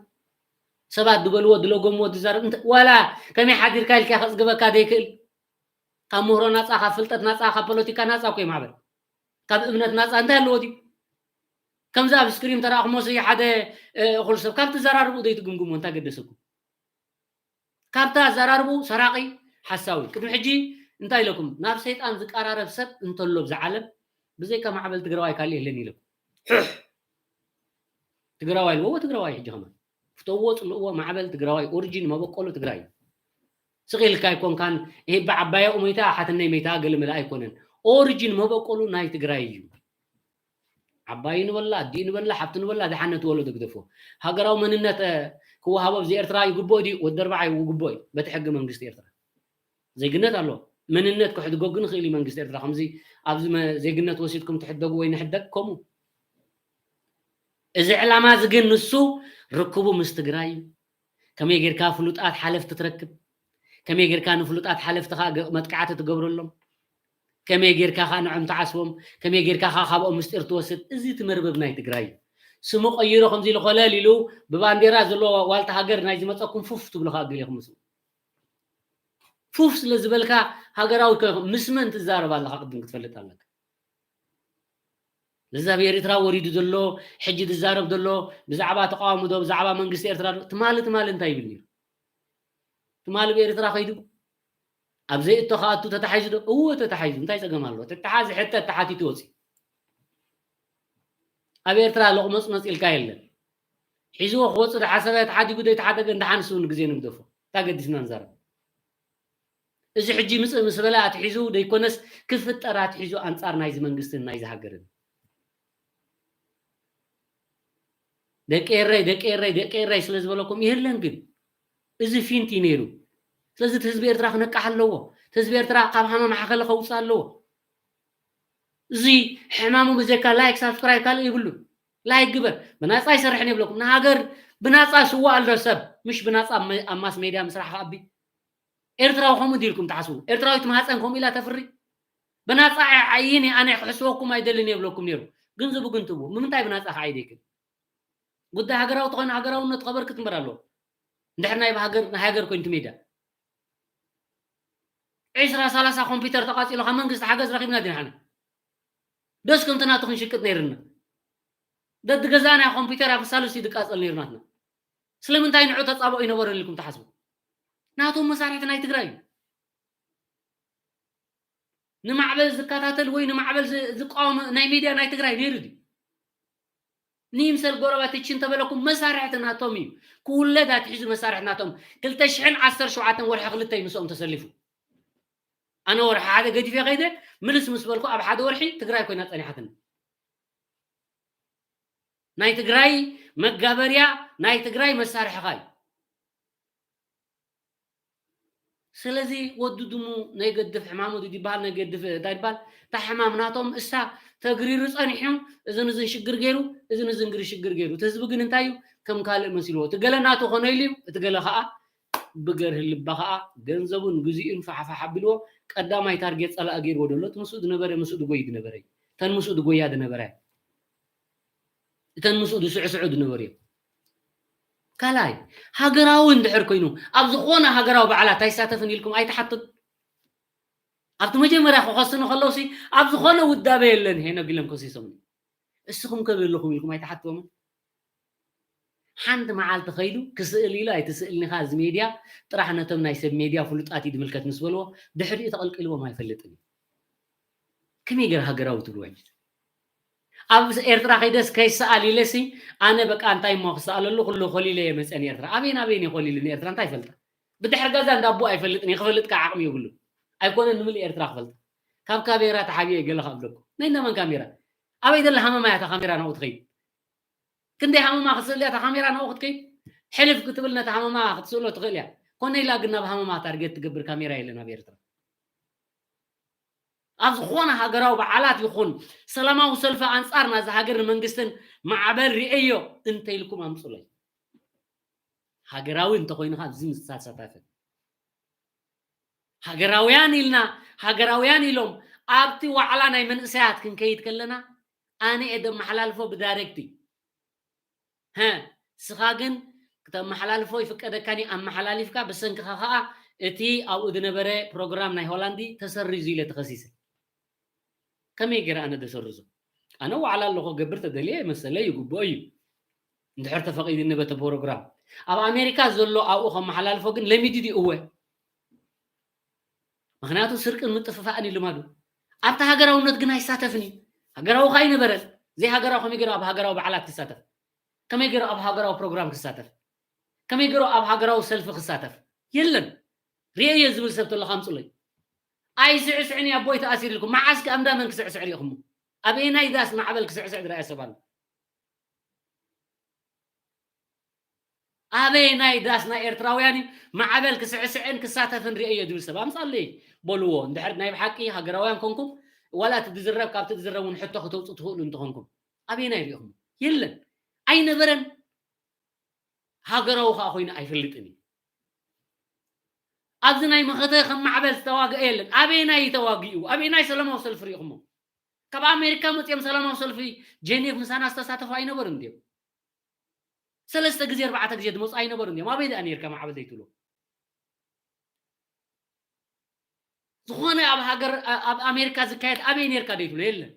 ሰባት ዝበልዎ ዝለገምዎ ዝዛረብ ዋላ ከመይ ሓዲርካ ኢልካ ከፅግበካ ዘይክእል ካብ ምህሮ ናፃ ካብ ፍልጠት ናፃ ካብ ፖለቲካ ናፃ እኮ ማዕበል ካብ እምነት ናፃ እንታይ ኣለዎ ድዩ? ከምዚ ኣብ ስክሪን ተረኣኹሞ ሓደ እኹል ሰብ ካብ ትዘራርቡ ዘይትግምግሞ እንታይ ገደሰኩም? ካብታ ኣዘራርቡ ሰራቂ ሓሳዊ ቅድሚ ሕጂ እንታይ ኢለኩም ናብ ሰይጣን ዝቀራረብ ሰብ እንተሎ ብዛ ዓለም ብዘይካ ማዕበል ትግራዋይ ካልእ የለን ኢለኩም ትግራዋይ ኣለዎ ትግራዋይ ሕጂ ከማን ፍተዎ ፅልእዎ ማዕበል ትግራዋይ ኦሪጂን መበቆሉ ትግራይ ስቕ ኢልካ ኣይኮንካን ይሄ ብዓባያ ኡመይታ ሓትነይ መይታ ገለመለ ኣይኮነን ኦሪጂን መበቆሉ ናይ ትግራይ እዩ ዓባይ ንበላ፣ ኣዲኡ ንበላ፣ ሓብቲ ንበላ፣ ደሓን ነቲ ወለዶ ግደፎ። ሃገራዊ መንነት ክወሃቦ ኣብዚ ኤርትራ ይግብኦ ድዩ? ወዲ ኣርብዓ ይግብኦ እዩ በቲ ሕገ መንግስቲ ኤርትራ። ዜግነት ኣለዎ። መንነት ክሕድጎ ግን ይኽእል እዩ መንግስቲ ኤርትራ። ከምዚ ኣብዚ ዜግነት ወሲድኩም ትሕደጉ ወይ ንሕደግ ከምኡ። እዚ ዕላማ እዚ ግን ንሱ ርክቡ ምስ ትግራይ እዩ። ከመይ ጌርካ ፍሉጣት ሓለፍቲ ትረክብ? ከመይ ጌርካ ንፍሉጣት ሓለፍቲ ከዓ መጥቃዕቲ ትገብረሎም? ከመይ ጌርካ ከዓ ንዖም ትዓስቦም? ከመይ ጌርካ ከዓ ካብኦም ምስጢር ትወስድ? እዚ እቲ መርበብ ናይ ትግራይ እዩ። ስሙ ቀይሮ ከምዚ ኢሉ ኮለል ኢሉ ብባንዴራ ዘለዎ ዋልታ ሃገር ናይ ዝመፀኩም ፉፍ ትብሉ ከዓ ገሊኹም ስሙ። ፉፍ ስለ ዝበልካ ሃገራዊ ከ ምስ መን ትዛረብ ኣለኻ ቅድም ክትፈልጥ ኣለካ። እዚ ኣብ ኤርትራ ወሪዱ ዘሎ ሕጂ ዝዛረብ ዘሎ ብዛዕባ ተቃውሞ ዶ ብዛዕባ መንግስቲ ኤርትራ ዶ ትማሊ ትማሊ እንታይ ይብል ነይሩ ትማሊ ብኤርትራ ከይዱ ኣብ ዘይእቶ ከኣቱ ተታሒዙ ዶ እወ ተታሒዙ እንታይ ፀገም ኣለዎ ተተሓዚ ሕተት ተሓቲቱ ወፂ ኣብ ኤርትራ ለቕመፅመፅ ኢልካ የለን ሒዝዎ ክወፁ ዝሓሰበ ተሓዲጉ ዘይተሓደገ እንዳሓንስው ንግዜ ንግደፎ እንታይ ገዲስና ንዛረብ እዚ ሕጂ ምፅእ ምስ በለ ኣትሒዙ ዘይኮነስ ክፍጠር ኣትሒዙ ኣንፃር ናይዚ መንግስትን ናይዚ ሃገርን ደቂ ኤረይ ደቂ ኤረይ ደቂ ኤረይ ስለ ዝበለኩም የለን ግን እዚ ፊንት እዩ ነይሩ ስለዚ እቲ ህዝቢ ኤርትራ ክነቃሕ ኣለዎ እቲ ህዝቢ ኤርትራ ካብ ሃመ ማሓኸለ ከውፅእ ኣለዎ እዚ ሕማሙ ብዘካ ላይክ ሳብስክራይብ ካልእ ይብሉ ላይክ ግበር ብናፃ ይሰርሕን የብለኩም ንሃገር ብናፃ ስዋ ኣሎ ሰብ ምሽ ብናፃ ኣብ ማስ ሜድያ ምስራሕ ከኣቢ ኤርትራዊ ከምኡ ድልኩም ትሓስቡ? ኤርትራዊት ማህፀን ከምኡ ኢላ ተፍሪ? ብናፃ ዓይይን ኣነ ክሕስወኩም ኣይደልን የብለኩም ነይሩ። ግን ዝብግንትዎ ብምንታይ ብናፃ ክዓይደይክን? ጉዳይ ሃገራዊ ተኾይኑ ሃገራውነት ከበርክት እምበር ኣለዎ። እንድሕር ናይ ሃገር ናይ ሃገር ኮይንቱ ሜዳ ዒስራ ሰላሳ ኮምፒውተር ተቃፂሉ ካብ መንግስቲ ሓገዝ ረኪብና ዲና ሓና ደስ ከምቲ ናቱ ክንሽቅጥ ነይርና ደዲ ገዛና ኮምፒውተር ኣብ ሳሉስ ድቃፀል ነይሩ ናትና ስለምንታይ ንዑ ተፃብኦ ይነበረን ኢልኩም ትሓስቡ? ናቶም መሳርሕቲ ናይ ትግራይ እዩ። ንማዕበል ዝከታተል ወይ ንማዕበል ዝቃወም ናይ ሚድያ ናይ ትግራይ ነይሩ ድዩ? ንይምሰል ጎረባትች እንተበለኩም መሳርሕቲ ናቶም እዩ። ክውለድ ኣትሒዙ መሳርሕቲ ናቶም ክልተ ሽሕን ዓሰርተ ሸውዓተን ወርሒ ክልተ እዩ ምስኦም ተሰሊፉ። ኣነ ወርሒ ሓደ ገዲፈ ከይደ ምልስ ምስ በልኩ ኣብ ሓደ ወርሒ ትግራይ ኮይና ፀኒሓትኒ። ናይ ትግራይ መጋበርያ ናይ ትግራይ መሳርሕኻ እዩ። ስለዚ ወዲ ድሙ ናይ ገድፍ ሕማሙ ድዩ ይበሃል፣ ናይ ገድፍ እንታይ ይበሃል? እታ ሕማም ናቶም እሳ ተግሪሩ ጸኒሑ፣ እዝን እዝን ሽግር ገይሩ፣ እዝን እዝን ግሪ ሽግር ገይሩ። እቲ ህዝቢ ግን እንታይ እዩ? ከም ካልእ መሲልዎ። እቲ ገለ ናቱ ኮነ ኢሉ እዩ፣ እቲ ገለ ከኣ ብገርህ ልባ ከኣ ገንዘቡን ግዜኡን ፋሕፋሕ ኣቢልዎ፣ ቀዳማይ ታርጌት ጸላኢ ገይርዎ ደሎ፣ እቲ ምስኡ ዝነበረ፣ ምስኡ ዝጎይ ዝነበረ እዩ። እተን ምስኡ ዝጎያ ዝነበራ እዩ። እተን ምስኡ ዝስዕስዑ ዝነበሩ እዮም። ካልኣይ፣ ሃገራዊ እንድሕር ኮይኑ፣ ኣብ ዝኾነ ሃገራዊ በዓላት ኣይሳተፍን ኢልኩም ኣይትሓቱን። ኣብቲ መጀመርያ ክኸስኑ ከለውሲ፣ ኣብ ዝኾነ ውዳበ የለን ሄኖክ ኢሎም ከሲሶም። እስኹም ከ ዘለኹም ኢልኩም ኣይትሓትዎምን? ሓንቲ መዓልቲ ከይዱ ክስእል ኢሉ ኣይትስእልን ኢኻ፣ እዚ ሜድያ ጥራሕ ነቶም ናይ ሰብ ሜድያ ፍሉጣት እዩ ዝምልከት ምስ በልዎ፣ ድሕሪኡ ተቐልቂልዎም ኣይፈልጥን እዩ። ከመይ ገይረ ሃገራዊ ትብልዎ? ኣብ ኤርትራ ከይደስ ከይሰኣል ኢለሲ፣ ኣነ በቃ እንታይ እሞ ክሰኣለሉ፣ ኩሉ ኮሊለ እየ መጸ ንኤርትራ። ኣበይን ኣበይን እየ ኮሊሉ ንኤርትራ እንታይ ይፈልጣ? ብድሕሪ ገዛ እንዳ ኣቦ ኣይፈልጥን እየ፣ ክፈልጥ ከዓ ዓቕሚ የብሉን። ኣይኮነን ንምልእ ኤርትራ ክፈልጣ። ካብ ካሜራ ተሓቢኤ ገለ ክኣብለኩም። ናይ እንዳ መን ካሜራ? ኣበይ ዘላ ሃመማ እያ እታ ካሜራ ናብኡ ትኸይድ? ክንደይ ሃመማ ክትስእል እያ እታ ካሜራ ናብኡ ክትከይድ? ሕልፍ ክትብል ነታ ሃመማ ክትስእሎ ትኽእል እያ። ኮነ ኢላ ግን ናብ ሃመማ ታርጌት ትገብር ካሜራ የለን ኣብ ኤርትራ። ኣብ ዝኾነ ሃገራዊ በዓላት ይኹን ሰላማዊ ሰልፊ ኣንጻር ናዛ ሃገር መንግስትን ማዕበል ርእዮ እንተኢልኩም ኣምጹለይ። ሃገራዊ እንተኾይኑ ካብ እዚ ምሳተፍን ሃገራውያን ኢልና ሃገራውያን ኢሎም ኣብቲ ዋዕላ ናይ መንእሰያት ክንከይድ ከለና ኣነ እየ ደመሓላልፎ ብዳይሬክት እዩ። ሀ፣ ስኻ ግን ክተመሓላልፎ ይፍቀደካኒ፣ ኣመሓላሊፍካ ብሰንክኻ ኸኣ እቲ ኣብኡ ዝነበረ ፕሮግራም ናይ ሆላንዲ ተሰሪዙ ኢለ ተኸሲሰ። ከመይ ገይረ ኣነ ደሰርዞ? ኣነ ዋዕላ ኣለኹ ገብር ተደልየ መሰለይ ይግብኦ እዩ። እንድሕር ተፈቒድኒ በቲ ፕሮግራም ኣብ ኣሜሪካ ዘሎ ኣብኡ ከመሓላልፎ ግን ለሚዱ ድዩ? እወ። ምኽንያቱ ስርቅን ምጥፍፋእን እዩ ልማዱ። ኣብቲ ሃገራውነት ግን ኣይሳተፍን እዩ። ሃገራዊ ኸኣ ኣይነበረን። ዘይሃገራዊ ከመይ ገይሩ ኣብ ሃገራዊ በዓላት ክሳተፍ? ከመይ ገይሩ ኣብ ሃገራዊ ፕሮግራም ክሳተፍ? ከመይ ገይሩ ኣብ ሃገራዊ ሰልፊ ክሳተፍ? የለን። ርእየ ዝብል ሰብ ተሎ ካምጹለይ። ኣይስዕስዕን እዩ ኣቦይ ተኣሲሩ ኢልኩም። መዓስ ከ ኣብ እንዳ መን ክስዕስዕ ሪኢኹሞ? ኣበየናይ ዳስ ማዕበል ክስዕስዕ ዝረኣየ ሰብ ኣሎ? ኣበየናይ ዳስ ናይ ኤርትራውያን እዩ ማዕበል ክስዕስዕን ክሳተፍን ርእየ ዝብል ሰብ ኣምጻለይ በልዎ። እንድሕር ናይ ብሓቂ ሃገራውያን ኮንኩም ዋላ እቲ ዝዝረብ ካብቲ ዝዝረብ እውን ሕቶ ክተውጽኡ ትኽእሉ እንተኾንኩም ኣበየናይ ሪኢኹሞ? የለን። ኣይነበረን። ሃገራዊ ከኣ ኮይኑ ኣይፈልጥን እዩ። ኣብዚ ናይ መኸተ ከም ማዕበል ዝተዋግአ የለን። ኣበየናይ እዩ ተዋጊኡ? ኣበየናይ ሰላማዊ ሰልፊ ሪኢኹሞ? ካብ ኣሜሪካ መጺኦም ሰላማዊ ሰልፊ ጄኔቭ ምሳና ዝተሳተፉ ኣይነበሩን ድዮም? ሰለስተ ግዜ ኣርባዕተ ግዜ ዝመጹ ኣይነበሩን ድዮም? ኣበይ ደኣ ነይርካ ማዕበል ዘይትብሎ? ዝኾነ ኣብ ሃገር ኣብ ኣሜሪካ ዝካየድ ኣበይ ነይርካ ዘይትብሎ የለን።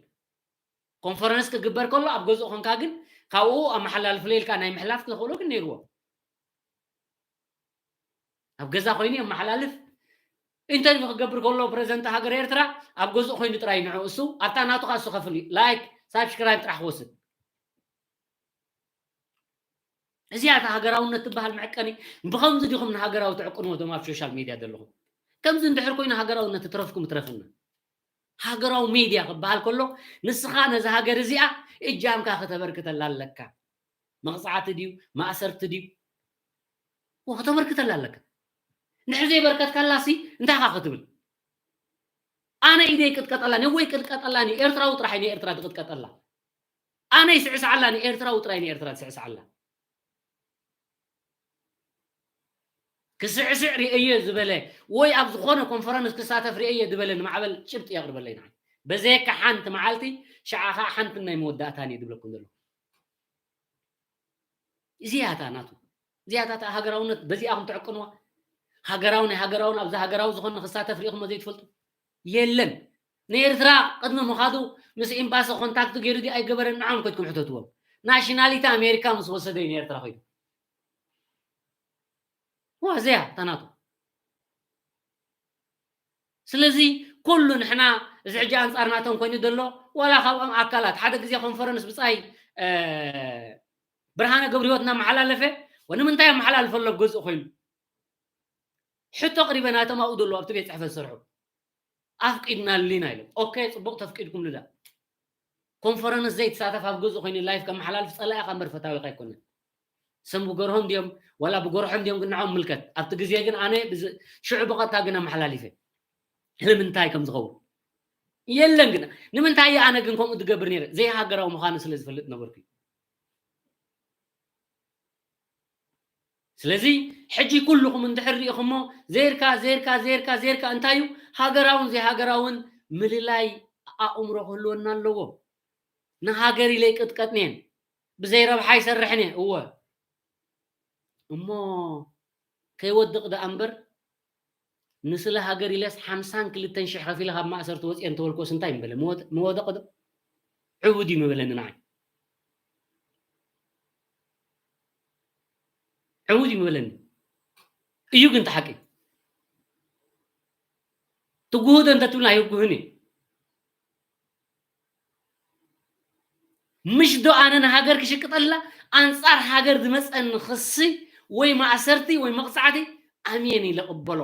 ኮንፈረንስ ክግበር ከሎ ኣብ ገዝኡ ኮንካ ግን ካብኡ ኣመሓላልፍለ ኢልካ ናይ ምሕላፍ ተኽእሎ ግን ነይርዎ። ኣብ ገዛ ኮይኑ የመሓላልፍ። ኢንተርቪው ክገብር ከሎ ፕረዚደንት ሃገር ኤርትራ ኣብ ገዝኡ ኮይኑ ጥራይ ንዑ እሱ ኣብታ ናቱ ካ እሱ ከፍል እዩ። ላይክ ሳብስክራይብ ጥራሕ ክወስድ። እዚኣ እታ ሃገራውነት ትበሃል መዕቀኒ። ብኸምዚ ዲኹም ንሃገራዊ ትዕቅንዎ እቶም ኣብ ሶሻል ሚድያ ዘለኹም? ከምዚ እንድሕር ኮይኑ ሃገራውነት ትረፍኩም ትረፍና። ሃገራዊ ሚድያ ክበሃል ከሎ ንስኻ ነዚ ሃገር እዚኣ እጃምካ ከተበርክተላ ኣለካ። መቕጻዕቲ ድዩ ማእሰርቲ ድዩ? ወ-፣ ከተበርክተላ ኣለካ። እንድሕር ዘይበርከትካላሲ እንታይ ኢኻ ክትብል? ኣነ ኢደይ ቅጥቀጠላኒ ወይ ቅጥቀጠላኒ ኤርትራዊ ጥራሕ ንኤርትራ ትቅጥቀጠላ። ኣነ ይስዕስዓላ ንኤርትራዊ ጥራይ ንኤርትራ ትስዕስዓላ። ክስዕስዕ ርእየ ዝበለ ወይ ኣብ ዝኾነ ኮንፈረንስ ክሳተፍ ርእየ ዝበለ ንማዕበል ጭብጢ የቕርበለይ ንዓይ። በዘየካ ሓንቲ መዓልቲ ሽዓ ኸዓ ሓንቲ ናይ መወዳእታን እየ ዝብለኩም ዘለኹ። እዚኣ እታ ናቱ እዚኣ እታ ሃገራውነት በዚኣ ኹም ትዕቅንዋ። ሃገራዊ ናይ ሃገራውን ኣብዚ ሃገራዊ ዝኾነ ክሳተፍ ርኢኹሞ ዘይትፈልጡ የለን። ንኤርትራ ቅድሚ ምኻዱ ምስ ኤምባሲ ኮንታክት ገይሩ ድዩ ኣይገበረን ንዓም ከድኩም ሕተትዎም። ናሽናሊቲ ኣሜሪካ ምስ ወሰደ እዩ ንኤርትራ ኸይዱ። ዋ እዚኣ እታ ናቱ። ስለዚ ኩሉ ንሕና እዚ ሕጂ ኣንጻር ናቶም ኮይኑ ዘሎ ዋላ ካብኦም ኣካላት ሓደ ግዜ ኮንፈረንስ ብጻይ ብርሃነ ገብረ ህይወት እናመሓላለፈ ወንምንታይ ኣመሓላልፈ ኣሎ ገዝኡ ኮይኑ ሕቶ ቅሪበ ናቶም ኣብኡ ዘለዉ ኣብቲ ቤት ጽሕፈት ዝሰርሑ ኣፍቂድናሉ ኢና ኢሎም። ኦኬ ጽቡቕ ተፍቂድኩም ልዳ ኮንፈረንስ ዘይተሳተፍ ኣብ ገዝኡ ኮይኑ ላይፍ ከመሓላልፍ ጸላኢኻ እምበር ፈታዊኻ ኣይኮነን። ሰም ብገርሆም ድዮም ዋላ ብገርሖም ድዮም ግን ንዖም ምልከት ኣብቲ ግዜ ግን ኣነ ሽዑ ብቐጥታ ግን ኣመሓላሊፈ ንምንታይ ከም ዝኸውን የለን ግን ንምንታይ ኣነ ግን ከምኡ ዝገብር ነይረ ዘይሃገራዊ ምዃኑ ስለ ዝፈልጥ ነበርኩ ስለዚ ሕጂ ኩልኹም እንድሕር ሪኢኹሞ ዘይርካ ዘይርካ ዘይርካ ዘይርካ እንታይ እዩ ሃገራውን ዘይሃገራውን ምልላይ ኣእምሮ ክህልወና ኣለዎ ንሃገር ኢለ ይቅጥቀጥንየን ብዘይ ረብሓ ይሰርሕን እየ እወ እሞ ከይወድቕ ደኣ እምበር ንስለ ሃገር ኢለስ ሓምሳን ክልተን ሽሕ ከፊለ ካብ ማእሰርቲ ወፅየ እንተበልክዎስ እንታይ ምበለ ምወደቐ ዶ ዕቡድ እዩ ምበለኒ ንዓይ ዕቡድ እዩ ምበለኒ እዩ ግን ተሓቂ ትጉህዶ እንተትብልና ኣይጉህን እዩ ምሽ ዶ ኣነ ንሃገር ክሽቅጠላ ኣንጻር ሃገር ዝመፀኒ ክሲ ወይ ማእሰርቲ ወይ መቕፃዕቲ ኣሜን ኢለ ቅበሎ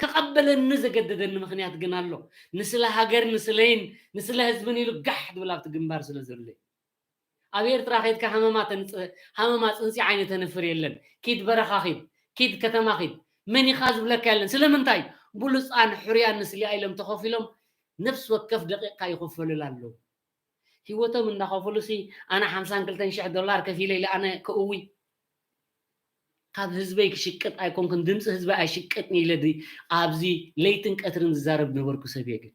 ክቐበለኒ ዘገደደኒ ምክንያት ግን ኣሎ ንስለ ሃገር ንስለይን ንስለ ህዝብን ኢሉ ጋሕ ድብል ኣብቲ ግንባር ስለ ዘሎ ኣብ ኤርትራ ከይድካ ሃመማ ተንጽ ሃመማ ጽንጺ ዓይኒ ተንፍር የለን ኪድ በረኻ ኪድ ኪድ ከተማ ኪድ መን ኢኻ ዝብለካ የለን ስለምንታይ ብሉጻን ሕሩያን ንስሊኣ ኢሎም ተኸፊሎም ነፍሲ ወከፍ ደቂቕካ ይኸፈልል ኣለዉ። ህይወቶም እንዳኸፈሉሲ ኣነ ሓምሳን ክልተን ሽሕ ዶላር ከፊለ ኢለ ኣነ ክእዊ ካብ ህዝበይ ክሽቅጥ ኣይኮንኩን ድምፂ ህዝበይ ኣይሽቅጥን ኢለ ኣብዚ ለይትን ቀትርን ዝዛረብ ነበርኩ ሰብ እየ ግን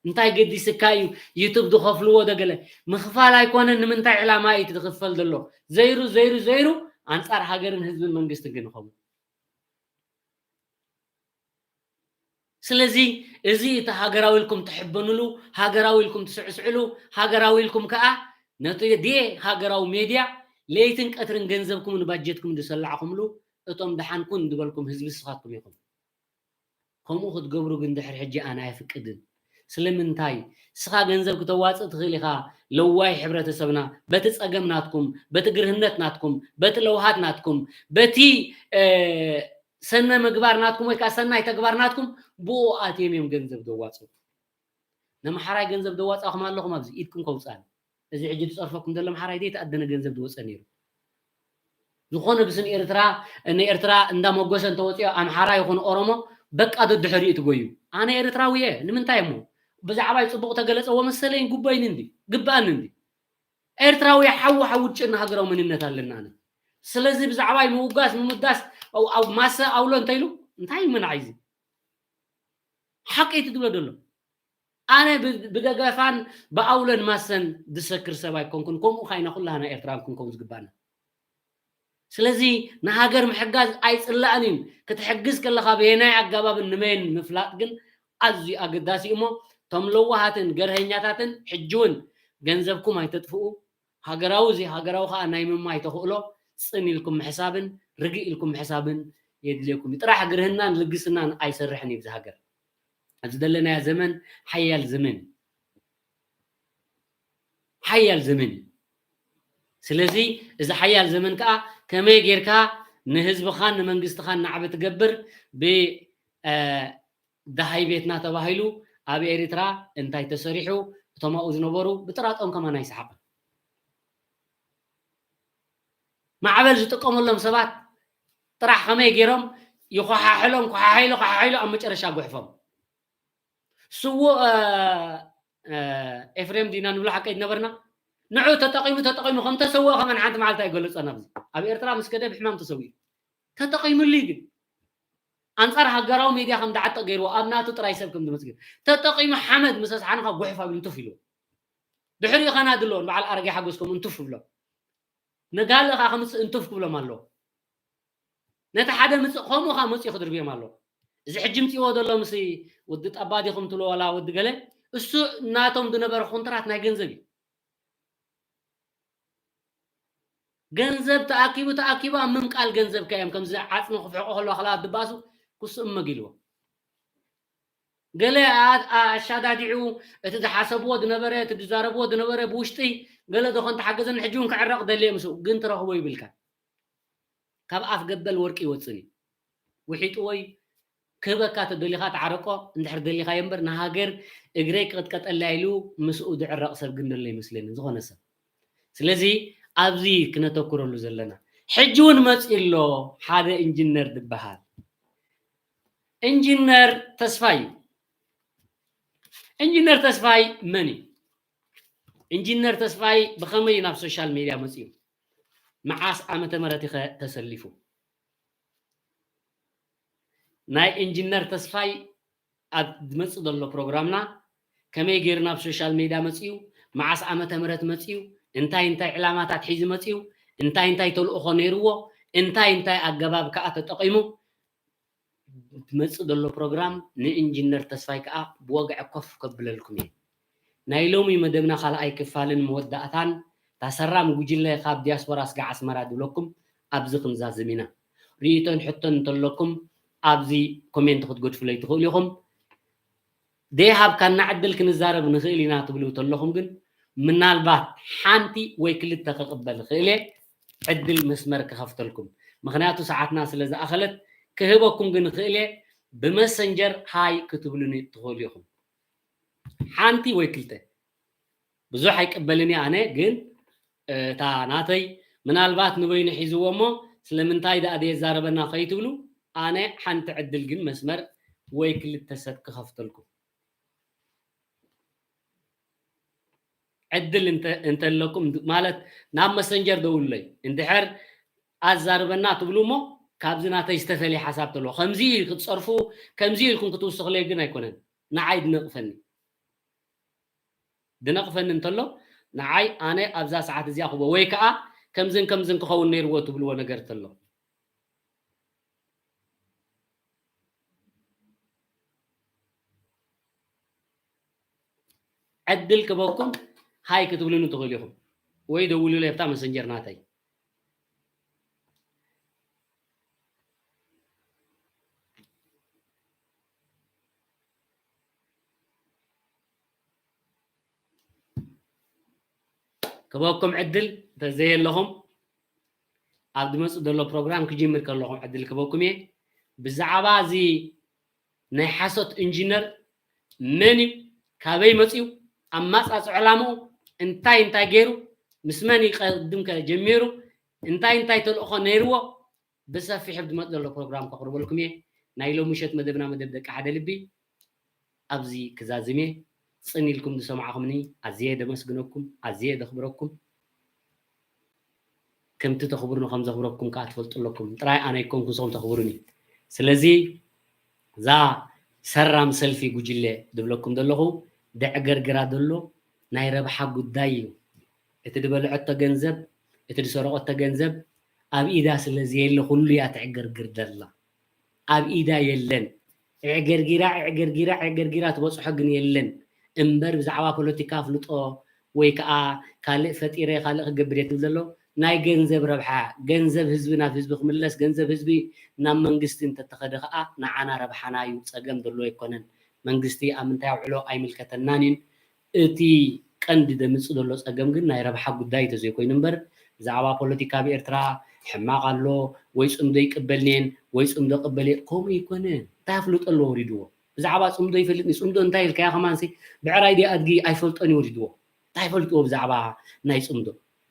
እንታይ ገዲስካ እዩ ዩቱብ ዝኸፍልዎ ዶ ገለ ምኽፋል ኣይኮነን ንምንታይ ዕላማ እዩ ዝኽፈል ዘሎ ዘይሩ ዘይሩ ዘይሩ ኣንፃር ሃገርን ህዝብን መንግስትን ግን ይኸውን ስለዚ እዚ እቲ ሃገራዊ ኢልኩም ትሕበኑሉ፣ ሃገራዊ ኢልኩም ትስዕስዕሉ፣ ሃገራዊ ኢልኩም ከኣ ነቲ ድየ ሃገራዊ ሜድያ ለይትን ቀትርን ገንዘብኩምን ባጀትኩምን ዝሰላዕኹምሉ እቶም ደሓን ኩን ዝበልኩም ህዝቢ ንስኻትኩም ኢኹም። ከምኡ ክትገብሩ ግን ድሕሪ ሕጂ ኣነ ኣየፍቅድን። ስለምንታይ? ንስኻ ገንዘብ ክተዋፅእ ትኽእል ኢኻ። ለዋይ ሕብረተሰብና በቲ ፀገም ናትኩም፣ በቲ ግርህነት ናትኩም፣ በቲ ለውሃት ናትኩም፣ በቲ ሰነ ምግባር ናትኩም ወይ ከዓ ሰናይ ተግባር ናትኩም ብኡ ኣትዮም እዮም ገንዘብ ዘዋፅኡ። ነምሓራይ ገንዘብ ዘዋፃኹም ኣለኹም ኣብዚ ኢድኩም ከውፃን እዚ ሕጂ ዝፀርፈኩም ዘሎ ምሓራይ ዘይተኣደነ ገንዘብ ዝወፀ ነይሩ። ዝኾነ ብስም ኤርትራ ንኤርትራ እንዳመጎሰ እንተወፅኦ ኣምሓራ ይኹን ኦሮሞ በቃ ደድሕሪኡ ትጎዩ። ኣነ ኤርትራዊ እየ ንምንታይ እሞ ብዛዕባይ ፅቡቕ ተገለፀዎ መሰለይን ጉቦይን እንዲ ግባኣኒ እንዲ ኤርትራዊ ሓዊ ሓዊ ጭን ሃገራዊ መንነት ኣለና ኣነ ስለዚ ብዛዕባይ ምውጋስ ምምዳስ ኣብ ማሰ ኣውሎ እንተኢሉ እንታይ ይመናዕ እዚ ሓቂ እቲ ትብሎ ዘሎ ኣነ ብደገፋን ብኣውሎን ማሰን ዝሰክር ሰብ ኣይኮንኩን ከምኡ ካይና ኩላና ኤርትራን ክንከውን ዝግባና ስለዚ ንሃገር ምሕጋዝ ኣይፅላእን እዩ ክትሕግዝ ከለካ ብየናይ ኣጋባብን ንመን ምፍላጥ ግን ኣዝዩ ኣገዳሲ እዩ እሞ እቶም ለዋሃትን ገርሀኛታትን ሕጂ እውን ገንዘብኩም ኣይተጥፍኡ ሃገራዊ ዘይሃገራዊ ከዓ ናይ ምማይ ተኽእሎ ፅን ኢልኩም ምሕሳብን ርግእ ኢልኩም ምሕሳብን የድልየኩም እዩ ጥራሕ ግርህናን ልግስናን ኣይሰርሕን እዩ ብዚ ሃገር ኣብዚ ዘለናዮ ዘመን ሓያል ዘመን ሓያል ዘመን እዩ ስለዚ እዚ ሓያል ዘመን ከዓ ከመይ ጌርካ ንህዝብኻን ንመንግስትኻን ናዕቢ ትገብር ብደሃይ ቤትና ተባሂሉ ኣብ ኤርትራ እንታይ ተሰሪሑ እቶም ኣብኡ ዝነበሩ ብጥራጦም ከማን ኣይሰሓቕን ማዕበል ዝጥቀመሎም ሰባት ጥራሕ ከመይ ገይሮም ይኮሓሕሎም ኮሓሒሉ ኮሓሒሉ ኣብ መጨረሻ ጉሕፎም ስዉእ ኤፍሬም ዲና ንብሎ ሓቀይ ነበርና ንዑ ተጠቂሙ ተጠቂሙ ከም ተሰወ ከመን ሓንቲ መዓልቲ ኣይገለፀን ኣብዚ ኣብ ኤርትራ ምስ ከደ ብሕማም ተሰዊኡ ተጠቂሙሉ ግን ኣንፃር ሃገራዊ ሜድያ ከም ዳዓጠ ገይርዎ ኣብ ናቱ ጥራይ ሰብ ከም ዝመፅእ ተጠቂሙ ሓመድ ምስ ኣስሓንካ ጉሕፍ ኣብ እንትፍ ኢልዎ ድሕሪኡ ከና ድለዎን በዓል ኣረጋይ ሓጎስ ከምኡ እንትፍ ብሎም ነጋለ ከዓ ከምፅእ እንትፍ ክብሎም ኣለዎ ነቲ ሓደ ምፅእ ከምኡ ከዓ መፅኡ ክድርብዮም ኣለዎ እዚ ሕጂ ምፅእዎ ዘሎ ምስ ወዲ ጠባ ዲኹም ትብሎ ዋላ ወዲ ገለ እሱ ናቶም ዝነበረ ኮንትራት ናይ ገንዘብ እዩ ገንዘብ ተኣኪቡ ተኣኪቡ ኣብ ምምቃል ገንዘብካ እዮም ከምዚ ዓፅሚ ክፍሕቆ ከሎ ኣኽላ ድባሱ ክስእመግ ኢልዎ ገለ ኣሻዳዲዑ እቲ ዝሓሰብዎ ዝነበረ እቲ ዝዛረብዎ ዝነበረ ብውሽጢ ገለ ዶ ከንተሓገዘኒ ሕጂ እውን ክዕረቕ ደልየ ምስኡ ግን ትረኽቦ ይብልካ ካብ ኣፍ ገበል ወርቂ ይወፅን እዩ ውሒጥዎ እዩ ክህበካ ተደሊኻ ተዓረቆ እንድሕር ደሊኻዮ እምበር ንሃገር እግረይ ክቕጥቀጠላ ኢሉ ምስኡ ዝዕረቕ ሰብ ግን ዘሎ ይመስለኒ ዝኾነ ሰብ ስለዚ ኣብዚ ክነተኩረሉ ዘለና ሕጂ እውን መፂኡ ኣሎ ሓደ ኢንጂነር ዝበሃል። ኢንጂነር ተስፋይ እዩ። ኢንጂነር ተስፋይ መን እዩ? ኢንጂነር ተስፋይ ብኸመይ ናብ ሶሻል ሜድያ መፂኡ? መዓስ ዓመተ ምህረት ይኸ ተሰሊፉ? ናይ ኢንጂነር ተስፋይ ኣብ ዝመፅእ ዘሎ ፕሮግራምና ከመይ ገይሩ ናብ ሶሻል ሜድያ መፂኡ፣ መዓስ ዓመተ ምህረት መፂኡ፣ እንታይ እንታይ ዕላማታት ሒዙ መፂኡ፣ እንታይ እንታይ ተልእኾ ነይርዎ፣ እንታይ እንታይ ኣገባብ ከዓ ተጠቒሙ ዝመፅእ ዘሎ ፕሮግራም ንኢንጂነር ተስፋይ ከዓ ብወግዒ ኮፍ ከብለልኩም እየ። ናይ ሎሚ መደብና ካልኣይ ክፋልን መወዳእታን ታሰራም ጉጅለ ካብ ዲያስፖራ ስጋዕ ኣስመራ ድብለኩም ኣብዚ ክንዛዝም ኢና። ርእይቶን ሕቶን እንተለኩም ኣብዚ ኮሜንት ክትገድፉለይ ትኽእሉ ኢኹም። ደይሃብካና ዕድል ክንዛረብ ንኽእል ኢና ትብሉ ተለኹም ግን ምናልባት ሓንቲ ወይ ክልተ ክቕበል እኽእል እየ። ዕድል መስመር ክኸፍተልኩም። ምኽንያቱ ሰዓትና ስለ ዝኣኸለት ክህበኩም ግን እኽእል እየ። ብመሰንጀር ሃይ ክትብሉኒ ትኽእሉ ኢኹም። ሓንቲ ወይ ክልተ። ብዙሕ ኣይቅበልን እየ ኣነ፣ ግን፣ እ፣ እታ ናተይ ምናልባት ንበይኑ ሒዝዎ እሞ ስለምንታይ ደኣ ደየዛረበና ከይትብሉ፣ ኣነ ሓንቲ ዕድል ግን መስመር ወይ ክልተ ሰብ ክኸፍተልኩም። ዕድል እንተ-፣ እንተለኩም ድ-፣ ማለት ናብ መሰንጀር ደውሉለይ። እንድሕር ኣዛርበና ትብሉ እሞ ካብዚ ናተይ ዝተፈልየ ሓሳብ ተሎ። ከምዚ ክትጸርፉ፣ ከምዚ ኢልኩም ክትውስኹለይ ግን ኣይኮነን። ንዓይ ድነቕፈኒ። ድነቕፈኒ እንተሎ፣ ንዓይ ኣነ ኣብዛ ሰዓት እዚኣ ክቦ፣ ወይ ከኣ ከምዝን ከምዝን ክኸውን ነይርዎ ትብልዎ ነገር ተሎ። ዕድል ክበኩም ሃይ ክትብሉኒ ትኽእሉ ኢኹም። ወይ ደውሉለይ ኣብታ መሰንጀር ናተይ። ክበኩም ዕድል እንተዘየለኹም ኣብ ዝመጽእ ዘሎ ፕሮግራም ክጅምር ከለኹም ዕድል ክበኩም እየ። ብዛዕባ እዚ ናይ ሓሶት ኢንጂነር መን እዩ? ካበይ መጺኡ? ኣማጻጽ ዕላምኡ እንታይ እንታይ ገይሩ? ምስ መን እዩ ቀድም ከ ጀሚሩ? እንታይ እንታይ ተልእኾ ነይርዎ? ብሰፊሕ ኣብ ዝመጽእ ዘሎ ፕሮግራም ከቕርበልኩም እየ። ናይ ሎሚ ምሸት መደብና መደብ ደቂ ሓደ ልቢ ኣብዚ ክዛዝም እየ። ጽን ኢልኩም ዝሰማዕኹምኒ ኣዝየ ደመስግነኩም፣ ኣዝየ ደኽብረኩም። ከምቲ ተኽብሩኒ ከም ዘኽብረኩም ከኣ ትፈልጡ ኣለኩም። ጥራይ ኣነ ኣይኮንኩ ንስኹም ተኽብሩኒ። ስለዚ እዛ ሰራም ሰልፊ ጉጅለ ዝብለኩም ዘለኹ ደዕገርግራ ዘሎ ናይ ረብሓ ጉዳይ እዩ። እቲ ዝበልዐቶ ገንዘብ፣ እቲ ዝሰረቐቶ ገንዘብ ኣብ ኢዳ ስለ ዘየለ ኩሉ እያ ትዕገርግር ዘላ። ኣብ ኢዳ የለን። እዕገርጊራ፣ እዕገርጊራ፣ እዕገርጊራ ትበጽሖ ግን የለን። እምበር ብዛዕባ ፖለቲካ ኣፍልጦ ወይ ከኣ ካልእ ፈጢረ ካልእ ክገብር እየ ትብል ዘሎ ናይ ገንዘብ ረብሓ፣ ገንዘብ ህዝቢ ናብ ህዝቢ ክምለስ፣ ገንዘብ ህዝቢ ናብ መንግስቲ እንተተኸደ ከኣ ንዓና ረብሓና እዩ፣ ጸገም ዘለዎ ኣይኮነን። መንግስቲ ኣብ ምንታይ ኣውዕሎ ኣይምልከተናን እዩን። እቲ ቀንዲ ዘምጽእ ዘሎ ጸገም ግን ናይ ረብሓ ጉዳይ ተዘይኮይኑ እምበር፣ ብዛዕባ ፖለቲካ ኣብ ኤርትራ ሕማቕ ኣሎ፣ ወይ ጽምዶ ይቅበልንየን፣ ወይ ጽምዶ ቅበል እየ፣ ከምኡ ኣይኮነን። እንታይ ኣፍልጦ ኣለዎ ወሪድዎ? ብዛዕባ ጽምዶ ይፈልጥ፣ ጽምዶ እንታይ ኢልካዮ ከማንሲ፣ ብዕራይ ድዩ ኣድጊ ኣይፈልጦን እዩ ወሪድዎ። እንታይ ፈልጥዎ ብዛዕባ ናይ ጽምዶ?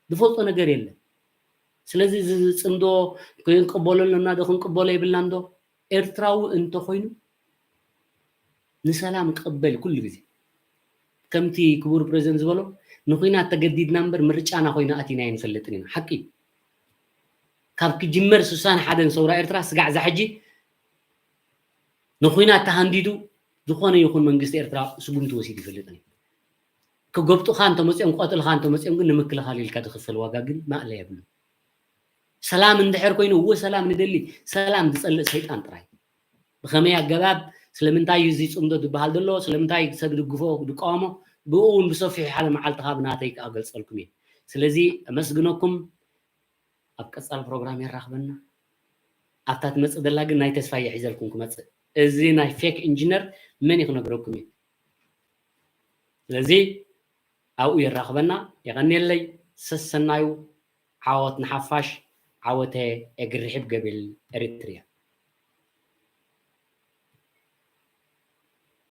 ዝፈልጦ ነገር የለን። ስለዚ እዚ ጽምዶ ክንቅበሎ ኣለና ዶ ክንቅበሎ የብልናን ዶ? ኤርትራዊ እንተኾይኑ ንሰላም ቅበል ኩሉ ግዜ። ከምቲ ክቡር ፕረዚደንት ዝበሎ፣ ንኹናት ተገዲድና እምበር ምርጫና ኮይና ኣቲና ኣይንፈልጥን ኢና። ሓቂ እዩ። ካብ ክጅመር ስሳን ሓደን ሰውራ ኤርትራ ስጋዕ እዛ ሕጂ ንኹናት ተሃንዲዱ ዝኾነ ይኹን መንግስቲ ኤርትራ ስጉምቲ ወሲዱ ይፈልጥን እዩ። ክጎብጡኻ እንተመፅኦም፣ ክቐትልኻ እንተመፅኦም ግን ንምክልኻል ኢልካ ዝኽፈል ዋጋ ግን ማእለያ የብሉን። ሰላም እንድሕር ኮይኑ፣ እወ ሰላም ንደሊ፣ ሰላም ዝፀልእ ሰይጣን ጥራይ። ብኸመይ ኣገባብ፣ ስለምንታይ እዩ እዚ ፅምዶ ዝበሃል ዘሎ፣ ስለምንታይ ሰብ ይድግፎ፣ ዝቃወሞ፣ ብኡ እውን ብሰፊሑ ሓደ መዓልቲ ካብ ናተይ ክገልፀልኩም እየ። ስለዚ ኣመስግነኩም፣ ኣብ ቀፃሊ ፕሮግራም የራኽበና። ኣብታ ትመፅእ ዘላ ግን ናይ ተስፋየ ሒዘልኩም ክመፅእ። እዚ ናይ ፌክ ኢንጂነር መን እዩ ክነግረኩም እዩ። ስለዚ ኣብኡ የራኽበና። የቐንየለይ። ሰሰናዩ። ዓወት ንሓፋሽ። ዓወተ እግሪ ርሒብ ገብል ኤሪትርያ።